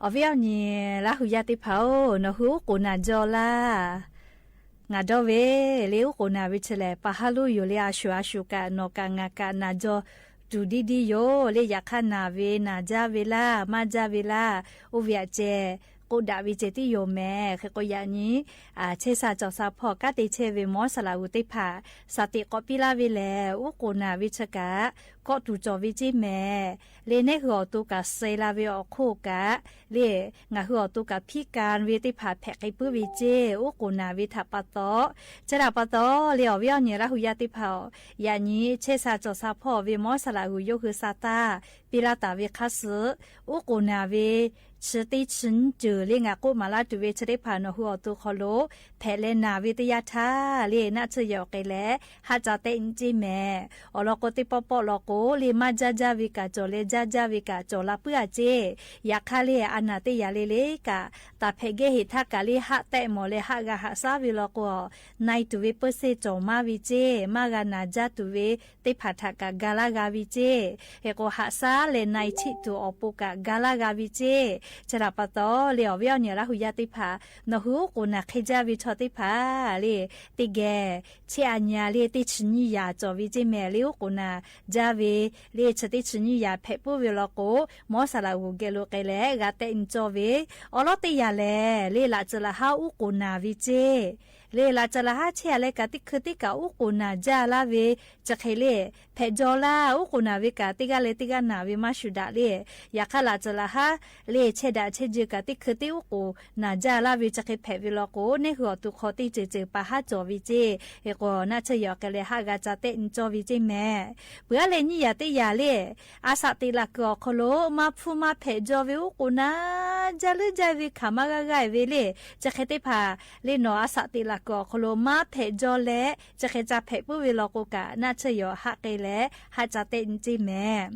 Awˬ viˉ awˬ nyi Laˇ hu yaˇ teˇ hpaˍ-oˬ, nawˬ hui uˉ k'oˍ naˍ jaw laˇ. Ngaˬ dawˇ ve le, uˉ k'oˍ naˍ ve chi lehˬ, pa haˉ loˉ yoˬ le. A shuˍ a shuˍ kaꞈ nawˬ kaꞈ ngaˬ kaꞈ naˍ jaw tuˬ diˇ diˇ yoˬ le. Yaꞈ hk'aˇ, naˍ ve naˍ jaˇ ve laˇ, maˇ jaˇ ve laˇ, oˇ ve aꞈ ceh k'oˆ daꞈ ve ceh tiˉ yoˬ mehˍ. Hk'e k'o, yaꞈ nyi chehˇ sha cawˬ sha hpawˇ kanˉ te chehˇ ve mawˇ saˍ laꞈ g'uˬ teˇ hpaˍ shaˍ teꞈ k'awꞈ piˇ laˇ ve lehˬ, uˉ k'oˍ naˍ ve chi kaꞈ kawˆ tuˬ cawˬ ve ceˇ mehˍ. Le neˉ hui awˬ to kaꞈ suh la ve awˬ hk'oˆ kaꞈ, le ngaˬ hui awˬ to kaꞈ hpiˇ ka ve teˇ hpaˍ hpehꞈ k'ai puiˉ ve ceˇ, uˉ k'oˍ naˍ ve htaꞈ pa taw. Chi htaꞈ pa taw le, awˬ viˉ awˬ nyi Laˇ hu yaˇ teˇ hpaˍ-oˬ, yaꞈ nyi chehˇ sha cawˬ sha hpawˇ ve mawˇ saˍ laꞈ g'uˬ yawˇ hui sa taˇ piˇ laˇ taˍ ve hk'aˇ suh, uˉ k'oˍ naˍ ve chi teˇ chi nyiˇ ceuˬ le ngaˬ k'oˆ maˍ laˇ tuˬ ve chi teˇ hpaˍ nawˬ hui awˬ to hk'aw lo hpehꞈ leh naˍ ve teˇ yanˇ htaˇ le, naˆ tsuhˇ yehˬ awˬ k'ai leh haˆ ca tehˆ nyi ceˇ mehˍ. Awˬ lawn k'o, teˇ pawˆ pawˆ lawn k'o le, maˇ jaˇ jaˇ ve kaꞈ cawˬ leh, jaˇ jaˇ ve kaꞈ cawˬ la puiˉ a ceˇ. Yaꞈ hk'aˇ le, a naˍ teˇ yanˇ le le kaꞈ, taˍ hpehꞈ gehˇ heˍ htaˇ kaꞈ le haˆ tehˆ mawˬ leh haˆ g'a haꞈ shaˉ ve law k'o, na e tuˬ ve peuˇ seˇ cawˬ maˇ ve ceˇ, maˇ g'a naˍ jaˇ tuˬ ve teˇ hpaˍ htaꞈ kaꞈ ga laˇ g'a ve ceˇ. Hk'e k'o, haꞈ shaˉ leh na e cheˆ tuˬ awˬ pon kaꞈ ga laˇ g'a ve ceˇ. Chi htaꞈ pa taw le, awˬ viˉ awˬ nyi Laˇ hu yaˇ teˇ hpaˍ, nawˬ hui uˉ k'oˍ naˍ hk'e jaˇ ve chaw teˇ hpaˍ le, teˇ geh chehˇ a nyi a le, teˇ chi nyiˇ yaꞈ cawˬ ve ceˇ mehˍ. Le uˉ k'oˍ naˍ jaˇ ve le chi teˇ chi nyiˇ yaꞈ hpehꞈ puiˉ ve law k'o, mawˇ saˍ laꞈ g'uˬ geh lo k'ai leh g'a tehˆ nyi cawˇ ve. Awˬ lawˉ teˇ yanˇ lehˬ le, laꞈ tcuh laꞈ haˉ uˉ k'oˍ naˍ ve ceˇ. Le laꞈ tcuh laꞈ haˉ chehˇ a leh kaꞈ, teˇ hkui teˇ kaꞈ uˉ k'oˍ naˍ jaˇ laˇ ve chi hk'e le, hpehꞈ jaw laˇ. Uˉ k'oˍ naˍ ve kaꞈ, teˇ g'aˇ leh teˇ g'aˇ naˍ ve maˇ shuˍ daꞈ le. Yaꞈ hk'aˇ, laꞈ tcuh laꞈ haˉ le chehˇ daꞈ chehˇ jeuˬ kaꞈ, teˇ hkui teˇ uˉ k'oˍ naˍ jaˇ laˇ ve chi hk'e hpehꞈ ve law k'o, neˉ hui awˬ to hk'aw teˇ ceuˬ ceuˬ pa haˉ cawˬ ve ceˇ. Hk'e k'o, naˆ tsuhˇ yehˬ awˬ k'ai leh haˆ g'a ca tehˆ nyi cawˇ ve ceˇ mehˍ. Peuˬ aˉ leh nyiˇ yaꞈ teˇ yaꞈ le, a shaꞈ teꞈ laˬ kuiˬ awˬ hk'aw lo maˇ hpfuhˇ maˇ hpehꞈ jaw ve uˉ k'oˍ naˍ jaˇ leuˉ jaˇ ve hkanˍ maˇ g'aˇ g'aˇ ve le, chi hk'e teˇ hpaˍ le nawˬ a shaꞈ teꞈ laˬ kuiˬ awˬ hk'aw lo maˇ hpehꞈ jaw leh chi hk'e ca hpehꞈ puiˉ ve law k'o kaꞈ, naˆ tsuhˇ yehˬ haˆ k'ai leh haˆ ca tehˆ nyi ceˇ mehˍ.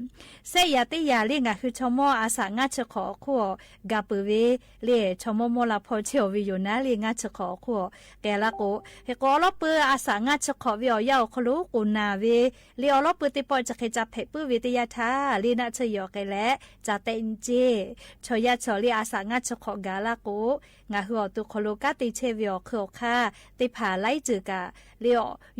Shehˆ yaꞈ teˇ yaꞈ le ngaˬ hui chaw mawˇ a shaꞈ ngaˇ chi hk'awꞈ awˬ hk'oˆ gaˬ peuˬ ve le, chaw mawˇ mawˇ la hpawˇ chehˇ aˬ ve yoˬ naˉ le, ngaˇ chi hk'awꞈ awˬ hk'oˆ k'ai laˇ k'o, hk'e k'o awˬ lawˉ pui a shaꞈ ngaˇ chi hk'awꞈ ve awˬ yanˇ awˬ hk'aw lo uˉ k'oˍ naˍ ve le, awˬ lawˉ pui teˇ pawˆ chi hk'e ca hpehꞈ puiˉ ve teˇ yanˇ htaˇ le, naˆ tsuhˇ yehˬ awˬ k'ai leh ca tehˆ nyi ceˇ. Chaw yaˇ chaw le a shaꞈ ngaˇ chi hk'awꞈ gaˬ laˇ k'o, ngaˬ hui awˬ to hk'aw lo kanˉ te chehˇ ve awˬ hk'ui awˬ hk'aˇ teˇ hpaˍ laiˉ ceuˬ kaꞈ le,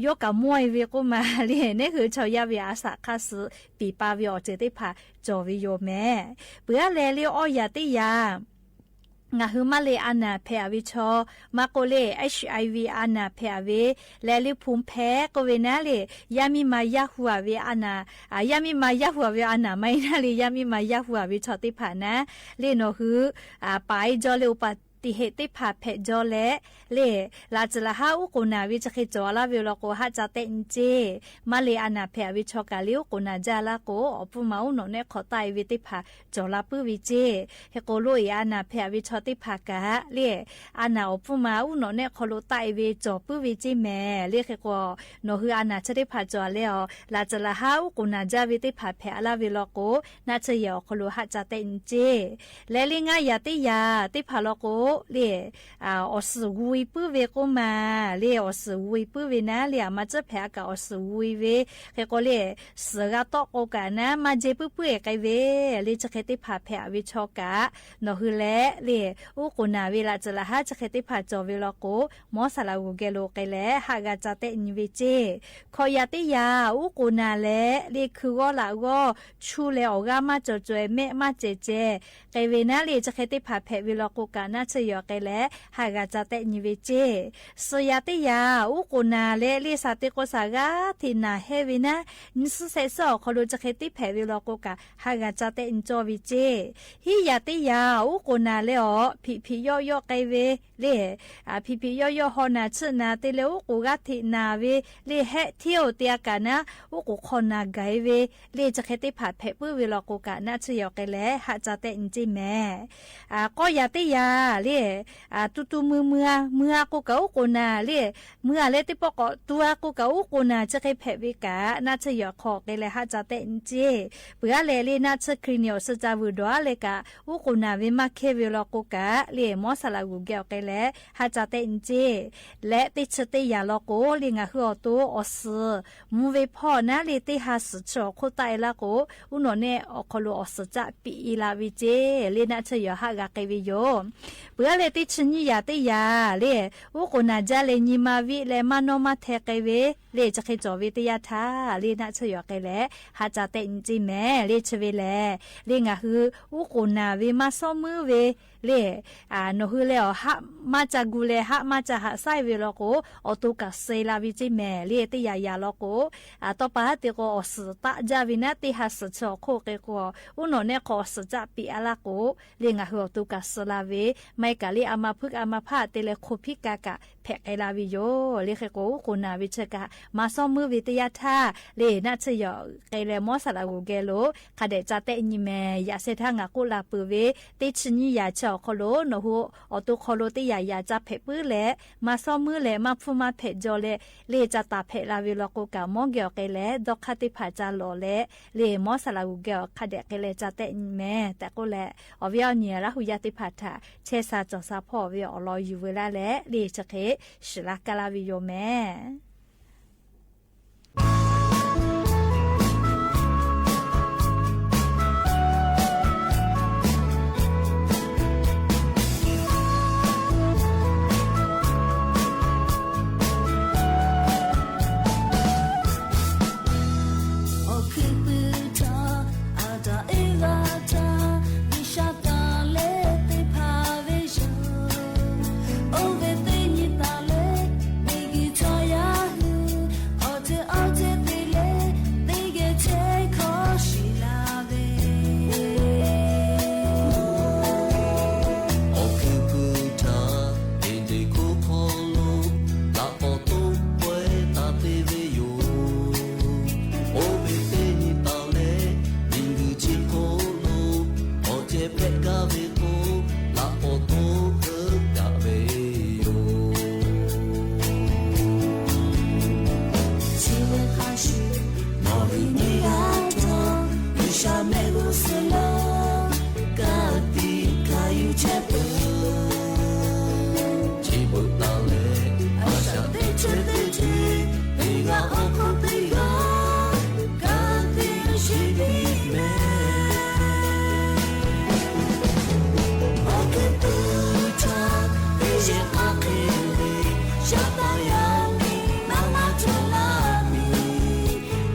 yawˇ kaꞈ mawˇ e ve k'oˆ ma le, neˉ hui chaw yaˇ ve a shaꞈ hk'aˇ suh piˍ pa ve awˬ ceuˬ teˇ hpaˍ cawˬ ve yoˬ mehˍ. Peuˬ aˉ leh le awˇ yaꞈ teˇ yaꞈ ngaˬ hui maˇ le a naˍ hpehꞈ a ve chaw, maˇ k'oˆ le HIV a naˍ hpehꞈ a ve leh le hpu hpehꞈ k'oˆ ve naˉ le, yaˇ miˇ ma yaˇ hu a ve a naˍ, yaˇ miˇ ma yaˇ hu a ve a naˍ maˇ heˆ naˉ le, yaˇ miˇ ma yaˇ hu a ve chaw teˇ hpaˍ naˉ le, nawˬ hui paˍ e jaw le oˇ paˍ tiꞈ heˆ teˇ hpaˍ hpehꞈ jaw leh le, laꞈ tcuh laꞈ haˉ uˉ k'oˍ naˍ ve chi hk'e cawˬ laˇ ve law k'o, haˆ ca tehˆ nyi ceˇ. Maˇ le a naˍ hpehꞈ a ve chaw kaꞈ le uˉ k'oˍ naˍ jaˇ laˇ k'o, awˬ pfuhˇ ma uˉ nawꞈ nehˆ hk'awꞈ taˆ e ve teˇ hpaˍ cawˬ la puiˉ ve ceˇ. Hk'e k'o, loꞈ e a naˍ hpehꞈ a ve chaw teˇ hpaˍ kaꞈ le, a naˍ awˬ pfuhˇ ma uˉ nawꞈ nehˆ hk'aw lo taˆ e ve cawˬ puiˉ ve ceˇ mehˍ le. Hk'e k'o, nawˬ hui a naˍ chi teˇ hpaˍ cawˬ a leh a, laꞈ tcuh laꞈ haˉ uˉ k'oˍ naˍ jaˇ ve teˇ hpaˍ hpehꞈ a laˇ ve law k'o, naˆ tsuhˇ yehˬ awˬ hk'aw lo haˆ ca tehˆ nyi ceˇ. Leh le ngaˇ yaꞈ teˇ yaꞈ teˇ hpaˍ law k'o le, awˬ suhˍ g'u e puiˉ ve k'oˆ ma le, awˬ suhˍ g'u e puiˉ ve naˉ le, a ma tcuhˉ hpehꞈ a kaꞈ awˬ suhˍ g'u e ve, hk'e k'o le, suhˍ g'a tawˆ k'o kaꞈ naˉ maˇ jehˇ puiˉ puiˉ e k'ai ve le, chi hk'e teˇ hpaˍ hpehꞈ a ve chaw kaꞈ, nawˬ hui leh le, uˉ k'oˍ naˍ ve laꞈ tcuh laꞈ haˉ chi hk'e teˇ hpaˍ cawˬ ve law k'o, mawˇ saˍ laꞈ g'uˬ geh lo k'ai leh haˆ g'a ca tehˆ nyi ve ceˇ. Hkawꞈ yaꞈ teˇ yaꞈ uˉ k'oˍ naˍ leh le hkui g'awˇ laꞈ g'awˇ chu leh awˬ g'aˇ maˇ cawˬ caweh mehˆ maˇ cehˬ cehˬ k'ai ve naˉ le, chi hk'e teˇ hpaˍ hpehꞈ ve law k'o kaꞈ, naˆ yawˬ k'ai leh haˆ g'a ca tehˆ nyi ve ceˇ. Suhˍ yaꞈ teˇ yaꞈ uˉ k'oˍ naˬ leh le shaˍ te k'o shaˍ g'aˇ hteꞈ naˬ hehˇ ve naˉ, nyi suhˉ shehˆ suhˉ awˬ hk'aw lo chi hk'e teˇ hpehꞈ ve law k'o kaꞈ haˆ g'a ca tehˆ nyi cawˇ ve ceˇ. Hiˉ yaꞈ teˇ yaꞈ uˉ k'oˍ naˬ leh awˬ hpiꞈ hpiꞈ yawˆ yawˆ k'ai ve le, hpiꞈ hpiꞈ yawˆ yawˆ haw naˬ chiˆ naˬ te leh uˉ k'oˍ g'aˇ hteꞈ naˬ ve le hehˆ hteˇ-oˬ te a kaꞈ naˉ uˉ k'oˍ hk'aw naˬ gaˬ-e ve le chi hk'e teˇ hpaˍ hpehꞈ puiˉ ve law k'o kaꞈ naˆ tsuhˇ yawˬ k'ai leh haˆ ca tehˆ nyi ceˇ mehˍ. K'awˇ yaꞈ teˇ yaꞈ le, tu tu mui mui-a mui-a k'o kaꞈ uˉ k'oˍ naˬ le, mui-a leh teˇ pawˆ k'awꞈ tu-a k'o kaꞈ uˉ k'oˍ naˬ chi hk'e hpehꞈ ve kaꞈ naˆ tsuhˇ yawˬ hk'aw k'ai leh haˆ ca tehˆ nyi ceˇ. Peuˬ aˉ leh le naˆ tsuhˇ Hkriꞈ nyi awˬ suh ca vuiˬ dawˬ aˉ leh kaꞈ uˉ k'oˍ naˬ ve maˇ hkehˇ ve law k'o kaꞈ le mawˇ saˍ laꞈ g'uˬ geh awˬ k'ai leh haˆ ca tehˆ nyi ceˇ. Leh teˇ chi teˇ yaꞈ law k'o le ngaˬ hui awˬ to awˬ suhˍ mvuh ve hpawˇ naˉ le teˇ ha suhˍ chi awˬ hk'oˆ taˆ-e laˇ k'o, uˉ nawˬ nehˆ awˬ hk'aw lo awˬ suhˍ caˆ piꞈ-e la ve ceˇ le naˆ tsuhˇ yawˬ haˆ g'a k'ai ve yoˬ. Peuˬ aˉ leh teˇ chi nyiˇ yaꞈ teˇ yaꞈ le uˉ k'oˍ naˬ jaˇ leh nyi ma viˆ leh maˇ nawˇ maˇ hteh k'ai ve le chi hk'e cawˬ ve teˇ yanˇ htaˇ le naˆ tsuhˇ yawˬ k'ai leh haˆ ca tehˆ nyi ceˇ mehˍ le chi ve lehˬ, le ngaˬ hui uˉ k'oˍ naˬ ve maˇ shawˉ muiˉ ve le nawˬ hui leh awˬ haˆ maˇ ca gu leh haˆ maˇ ca haꞈ shaiˉ ve law k'o, awˬ to kaꞈ suh-e la ve ceˇ mehˍ le teˇ yaꞈ yaꞈ law k'o, tawˇ pa haˉ te k'o awˬ suhˍ taˆ jaˇ ve naˉ teˇ ha suhˍ chi awˬ hk'oˆ k'ai k'o, uˉ nawˬ nehˆ hk'aw awˬ suhˍ caˆ piꞈ-a laˇ k'o, le ngaˬ hui awˬ to kaꞈ suh la ve, maˇ heˆ kaꞈ le a ma hpuiˇ a ma hpaˇ te leh hk'o hpiˉ ka kaꞈ hpehꞈ k'ai la ve yoˬ. Le hk'e k'o uˉ k'oˍ naˬ ve chi kaꞈ maˇ shawˉ muiˉ ve teˇ yanˇ htaˇ le naˆ tsuhˇ yawˬ k'ai leh mawˇ saˍ laꞈ g'uˬ geh lo hk'a dehꞈ ca tehˆ nyi mehˍ. Yaꞈ sheh htaˇ ngaˬ k'oˆ la peuˬ ve teˇ chi nyiˇ yaꞈ chi awˬ hk'aw lo nawˬ hui awˬ to hk'aw lo teˇ yaꞈ yaꞈ ca hpehꞈ puiˉ leh maˇ shawˉ muiˉ leh maˇ hpfuhˇ maˇ hpehꞈ jaw leh le ca taˍ hpehꞈ la ve law k'o kaꞈ mawˇ geh awˬ k'ai leh dawˇ hk'aˇ teˇ hpaˍ ca lawˬ leh le mawˇ saˍ laꞈ g'uˬ geh awˬ hk'a dehꞈ k'ai leh ca tehˆ nyi mehˍ tehꞈ k'oˆ leh, awˬ viˉ awˬ nyi Laˇ hu yaˇ teˇ hpaˍ htaꞈ chehˇ sha cawˬ sha hpawˇ ve awˬ lawn yuˬ veu laˇ leh le chi hk'e shiˍ laˇ kaˇ laˇ ve yoˬ mehˍ. Awˬ hkui puiˉ htaˇ, Aˍdanˍ Eˇvaꞈ htaꞈ G'uiˬsha tanˬ leh te hpanˍ ve yoˬ. Oˇ ve teˇ nyi taˍ leh, miˬguiˬ chaw yaˇ hui awˬ ceuˬ awˬ ceuˬ te leh, teˇ geh chehˇ hkawˇ shiˍ la ve. Awˬ hkui puiˉ htaˇ, Eˍdenˍ hkoˇ hk'aw lo laꞈ k'awꞈ toˆ pawehˇ taˍ te ve yoˬ. Oˇ ve teˇ nyi taˍ leh, miˬguiˬ chi hk'oˆ lo awˬ ceh hpehꞈ gaˇ ve k'o, laꞈ k'awꞈ toˆ heuˆ daꞈ ve yoˬ. Chi ve hk'a shuˍ, nawˬ hui nyiˇ g'aˇ htawˇ G'uiˬsha mehˆ g'uˇ suhˍ lo ka tiꞈ hkanˍ yuˬ chehˇ peuˬ. Chi beuꞈ taˍ leh, a shaꞈ teˇ chehˇ teˇ ceuˬ, teˇ g'aˇ awˬ hk'aw teˇ g'aˇ ka tiꞈ sheˍ piˇ mehˍ. Awˬ hkui puiˉ htaˇ, teˇ yehˬ hk'aˇ hk'e ve, shaˍ taˍ yaˇ miˇ maˇ maˇ cawˬ laˇ ve,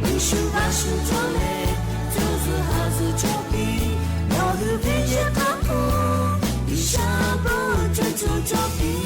Yeˍsuˆ g'a shuˍ cawˬ leh, co zuhˬ ha zuhˬ cawˬ piˇ. Nawˬ hui ve yehˬ hk'aˇ hk'oˆ, G'uiˬsha bon cawˬ cawˬ cawˬ piˇ.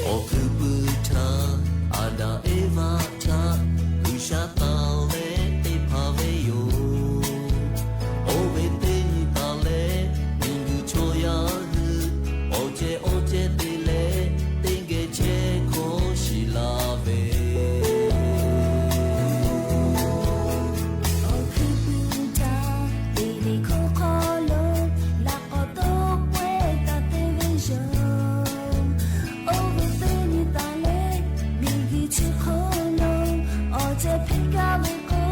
Awˬ hkui puiˉ htaˇ, Aˍdanˍ Eˇvaꞈ htaꞈ G'uiˬsha tanˬ leh te hpanˍ ve yoˬ. Oˇ ve teˇ nyi taˍ leh, miˬguiˬ chaw yaˇ hui awˬ ceh awˬ ceh te leh, teˇ geh chehˇ hkawˇ shiˍ la ve. Awˬ hkui puiˉ htaˇ, Eˍdenˍ hkoˇ hk'aw lo laꞈ k'awꞈ toˆ pawehˇ taˍ te ve yoˬ. Oˇ ve teˇ nyi taˍ leh, miˬguiˬ chi hk'oˆ lo awˬ ceh hpehꞈ gaˇ ve k'o,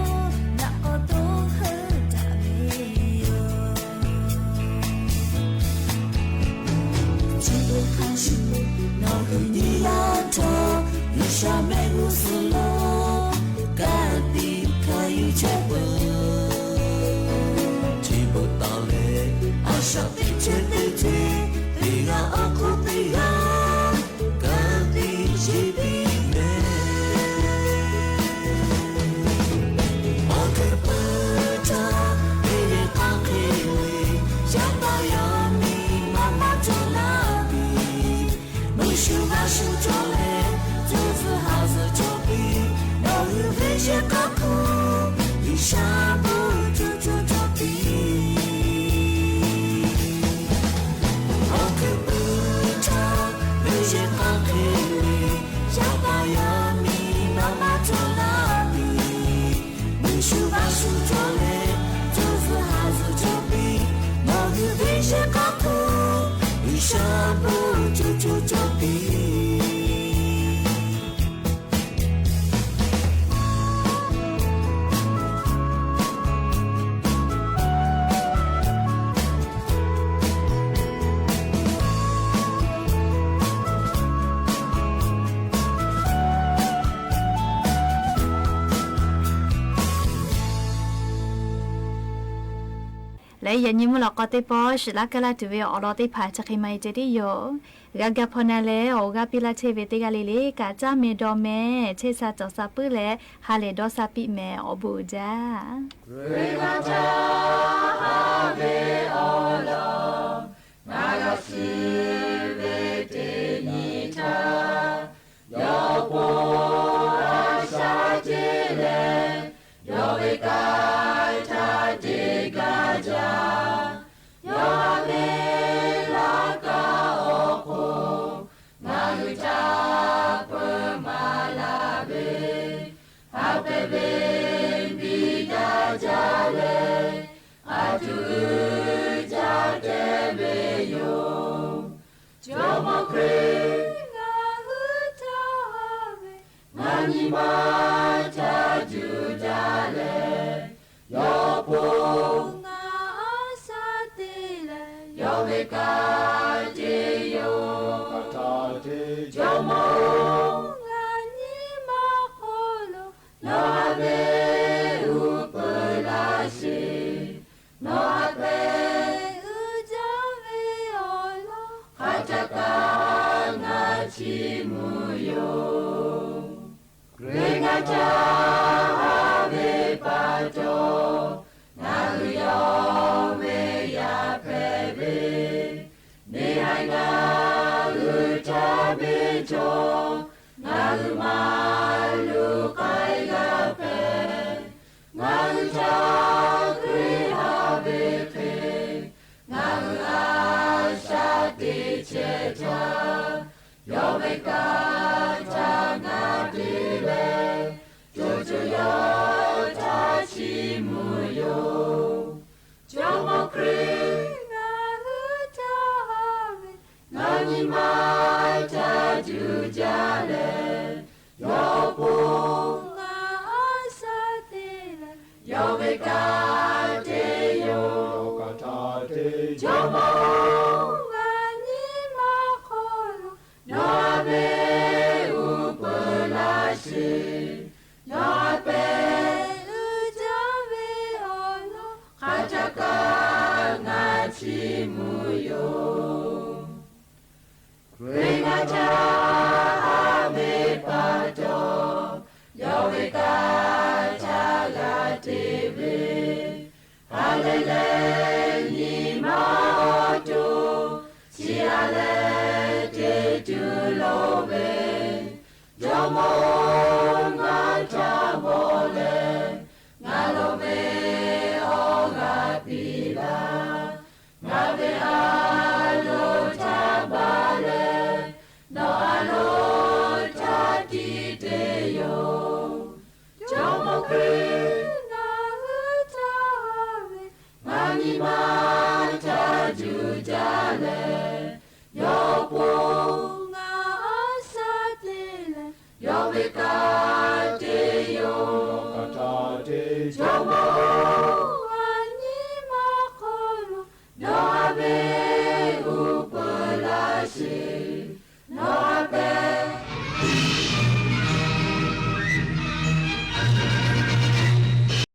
laꞈ k'awꞈ toˆ heuˆ daꞈ ve yoˬ. Chi beuꞈ hk'a shuˍ, nawˬ hui nyiˇ g'aˇ htawˇ G'uiˬsha mehˆ g'uˇ suhˍ lo ka tiꞈ hkanˍ yuˬ chehˇ peuˬ. Chaw teˇ chehˇ teˇ chehˇ, teˇ g'aˇ awˬ hk'oˆ teˇ g'aˇ, kaꞈ teˇ chehˇ piˇ mehˍ. Awˬ hkuiˉ puiˉ htaˇ, teˇ g'aˇ k'aˇ hk'e le, yaˇ paˍ yaˇ miˇ maˇ maˇ cawˬ laˇ piˇ. Mvuhˇ shuˍ vaˇ shuˍ cawˬ leh, tcuh tcuh haˍ zuhˬ cawˬ piˇ. Nawˬ hui venˇ shehˍ hk'a hkuˆ, G'uiˬ sha bon coˇ coˇ cawˬ piˇ. Awˬ hkuiˉ puiˉ htaˇ, venˇ shehˍ hk'a hk'e le, yaˇ paˍ yaˇ miˇ maˇ maˇ cawˬ laˇ piˇ. Mvuhˇ shuˍ vaˇ shuˍ cawˬ leh, tcuh tcuh haˍ zuhˬ cawˬ piˇ. Nawˬ hui venˇ shehˍ hk'a hkuˆ, G'uiˬ sha bon coˇ coˇ cawˬ piˇ. Leh yaꞈ nyi mvuhˇ lawꞈ k'aw teˇ pawˆ shiˍ laˇ kaˇ laˇ tuˬ ve awˬ lawn teˇ hpaˍ chi hk'e maˇ heˆ ceh tiˉ yoˬ. G'a ga hpaw na leh awˬ g'aˇ piˇ laˇ chehˇ ve teˇ g'aˇ le le kaꞈ, caˇ meh dawˇ meh, chehˇ sha cawˬ sha puiˉ leh ha lehˬ dawˇ sha piˇ mehˍ, awˬ bon uiˍ jaˇ. Hkriꞈ yaˇ htaꞈ haꞈ ve awˬ lawn, ngaˬ g'a shiˍ ve teˇ nyi htaˇ, yawˇ po a shaꞈ teꞈ leh, yawˇ ve kanˇ htaꞈ te gaˇ jaˇ. Yawˇ haꞈ ve laˇ kaꞈ awˬ hk'oˆ ngaˬ hui htaꞈ peuˬ maˍ laˇ ve, haꞈ pehnˇ ve biˇ daꞈ jaˇ leh, a tuˬ uiˍ jaˇ te ve yoˬ. Jawˇmawˇ Hkriꞈ ngaˬ hui htaꞈ haꞈ ve, ngaˬ nyi ma htaꞈ juˇ daꞈ leh, yawˇ po ngaˬ a shaꞈ teꞈ leh, yawˇ ve kanˇ te yoˬ. Jawˇmawˇ-oˬ, ngaˬ nyi ma hk'aw lo nawˬ haꞈ ve uˉ peunˍ laˇ sheˍ. Nawˬ haꞈ pehnˇ uiˍ jaˇ ve awˬ lawn hk'aˬ htaˇ kaꞈ ngaˬ chiˇ mvuh yoˬ. Hkriꞈ ngaˬ htaꞈ haꞈ ve pa taw, ngaˬ hui yawˇ ve yaˇ hpehꞈ ve, neˇ haiˬ ngaˬ hui htaꞈ beˇ cawˬ, ngaˬ hui maˇ luˬ k'ai g'a hpehꞈ. Ngaˬ hui htaꞈ Hkriꞈ haꞈ ve hk'e, ngaˬ hui a shaꞈ teꞈ chehˇ htaˇ, yawˇ ve kanˇ htaꞈ ngaˬ te leh, co co yawˇ htaꞈ chiˇ mvuh yoˬ. Jawˇmawˇ Hkriꞈ ngaˬ hui htaꞈ haꞈ ve, ngaˬ nyi ma htaꞈ juˇ jaˇ leh, yawˇ po ngaˬ a shaꞈ teꞈ leh, yawˇ ve kanˇ te yoˬ. Jawˇmawˇ-oˬ, ngaˬ nyi ma hk'aw lo nawˬ haꞈ ve uˉ peunˍ laˇ sheˍ. Nawˬ haꞈ pehnˇ uiˍ jaˇ ve awˬ lawn hk'aˬ htaˇ kaꞈ ngaˬ chiˇ mvuh yoˬ. Hkriꞈ ngaˬ htaꞈ haꞈ ve pa taw, yawˇ ve kanˇ htaꞈ g'a te ve, ha lehˬ leh nyi ma awˬ to chi a leh te tuˬ loˍ ve, Jawˇmawˇ-oˬ, ngaˬ htaꞈ mawˬ leh, ngaˬ lo ve awˬ g'aˇ piˇ laˇ. Ngaˬ ve a loˍ htaꞈ baˬ leh, nawˬ a loˍ htaꞈ tiˉ te yoˬ. Jawˇmawˇ Hkriꞈ ngaˬ hui htaꞈ haꞈ ve, ngaˬ nyi ma htaꞈ juˇ jaˇ leh, yawˇ po ngaˬ a shaꞈ teꞈ leh, yawˇ ve kanˇ te yoˬ. Jawˇmawˇ-oˬ, ngaˬ nyi ma hk'aw lo nawˬ haꞈ ve uˉ peunˍ laˇ sheˍ.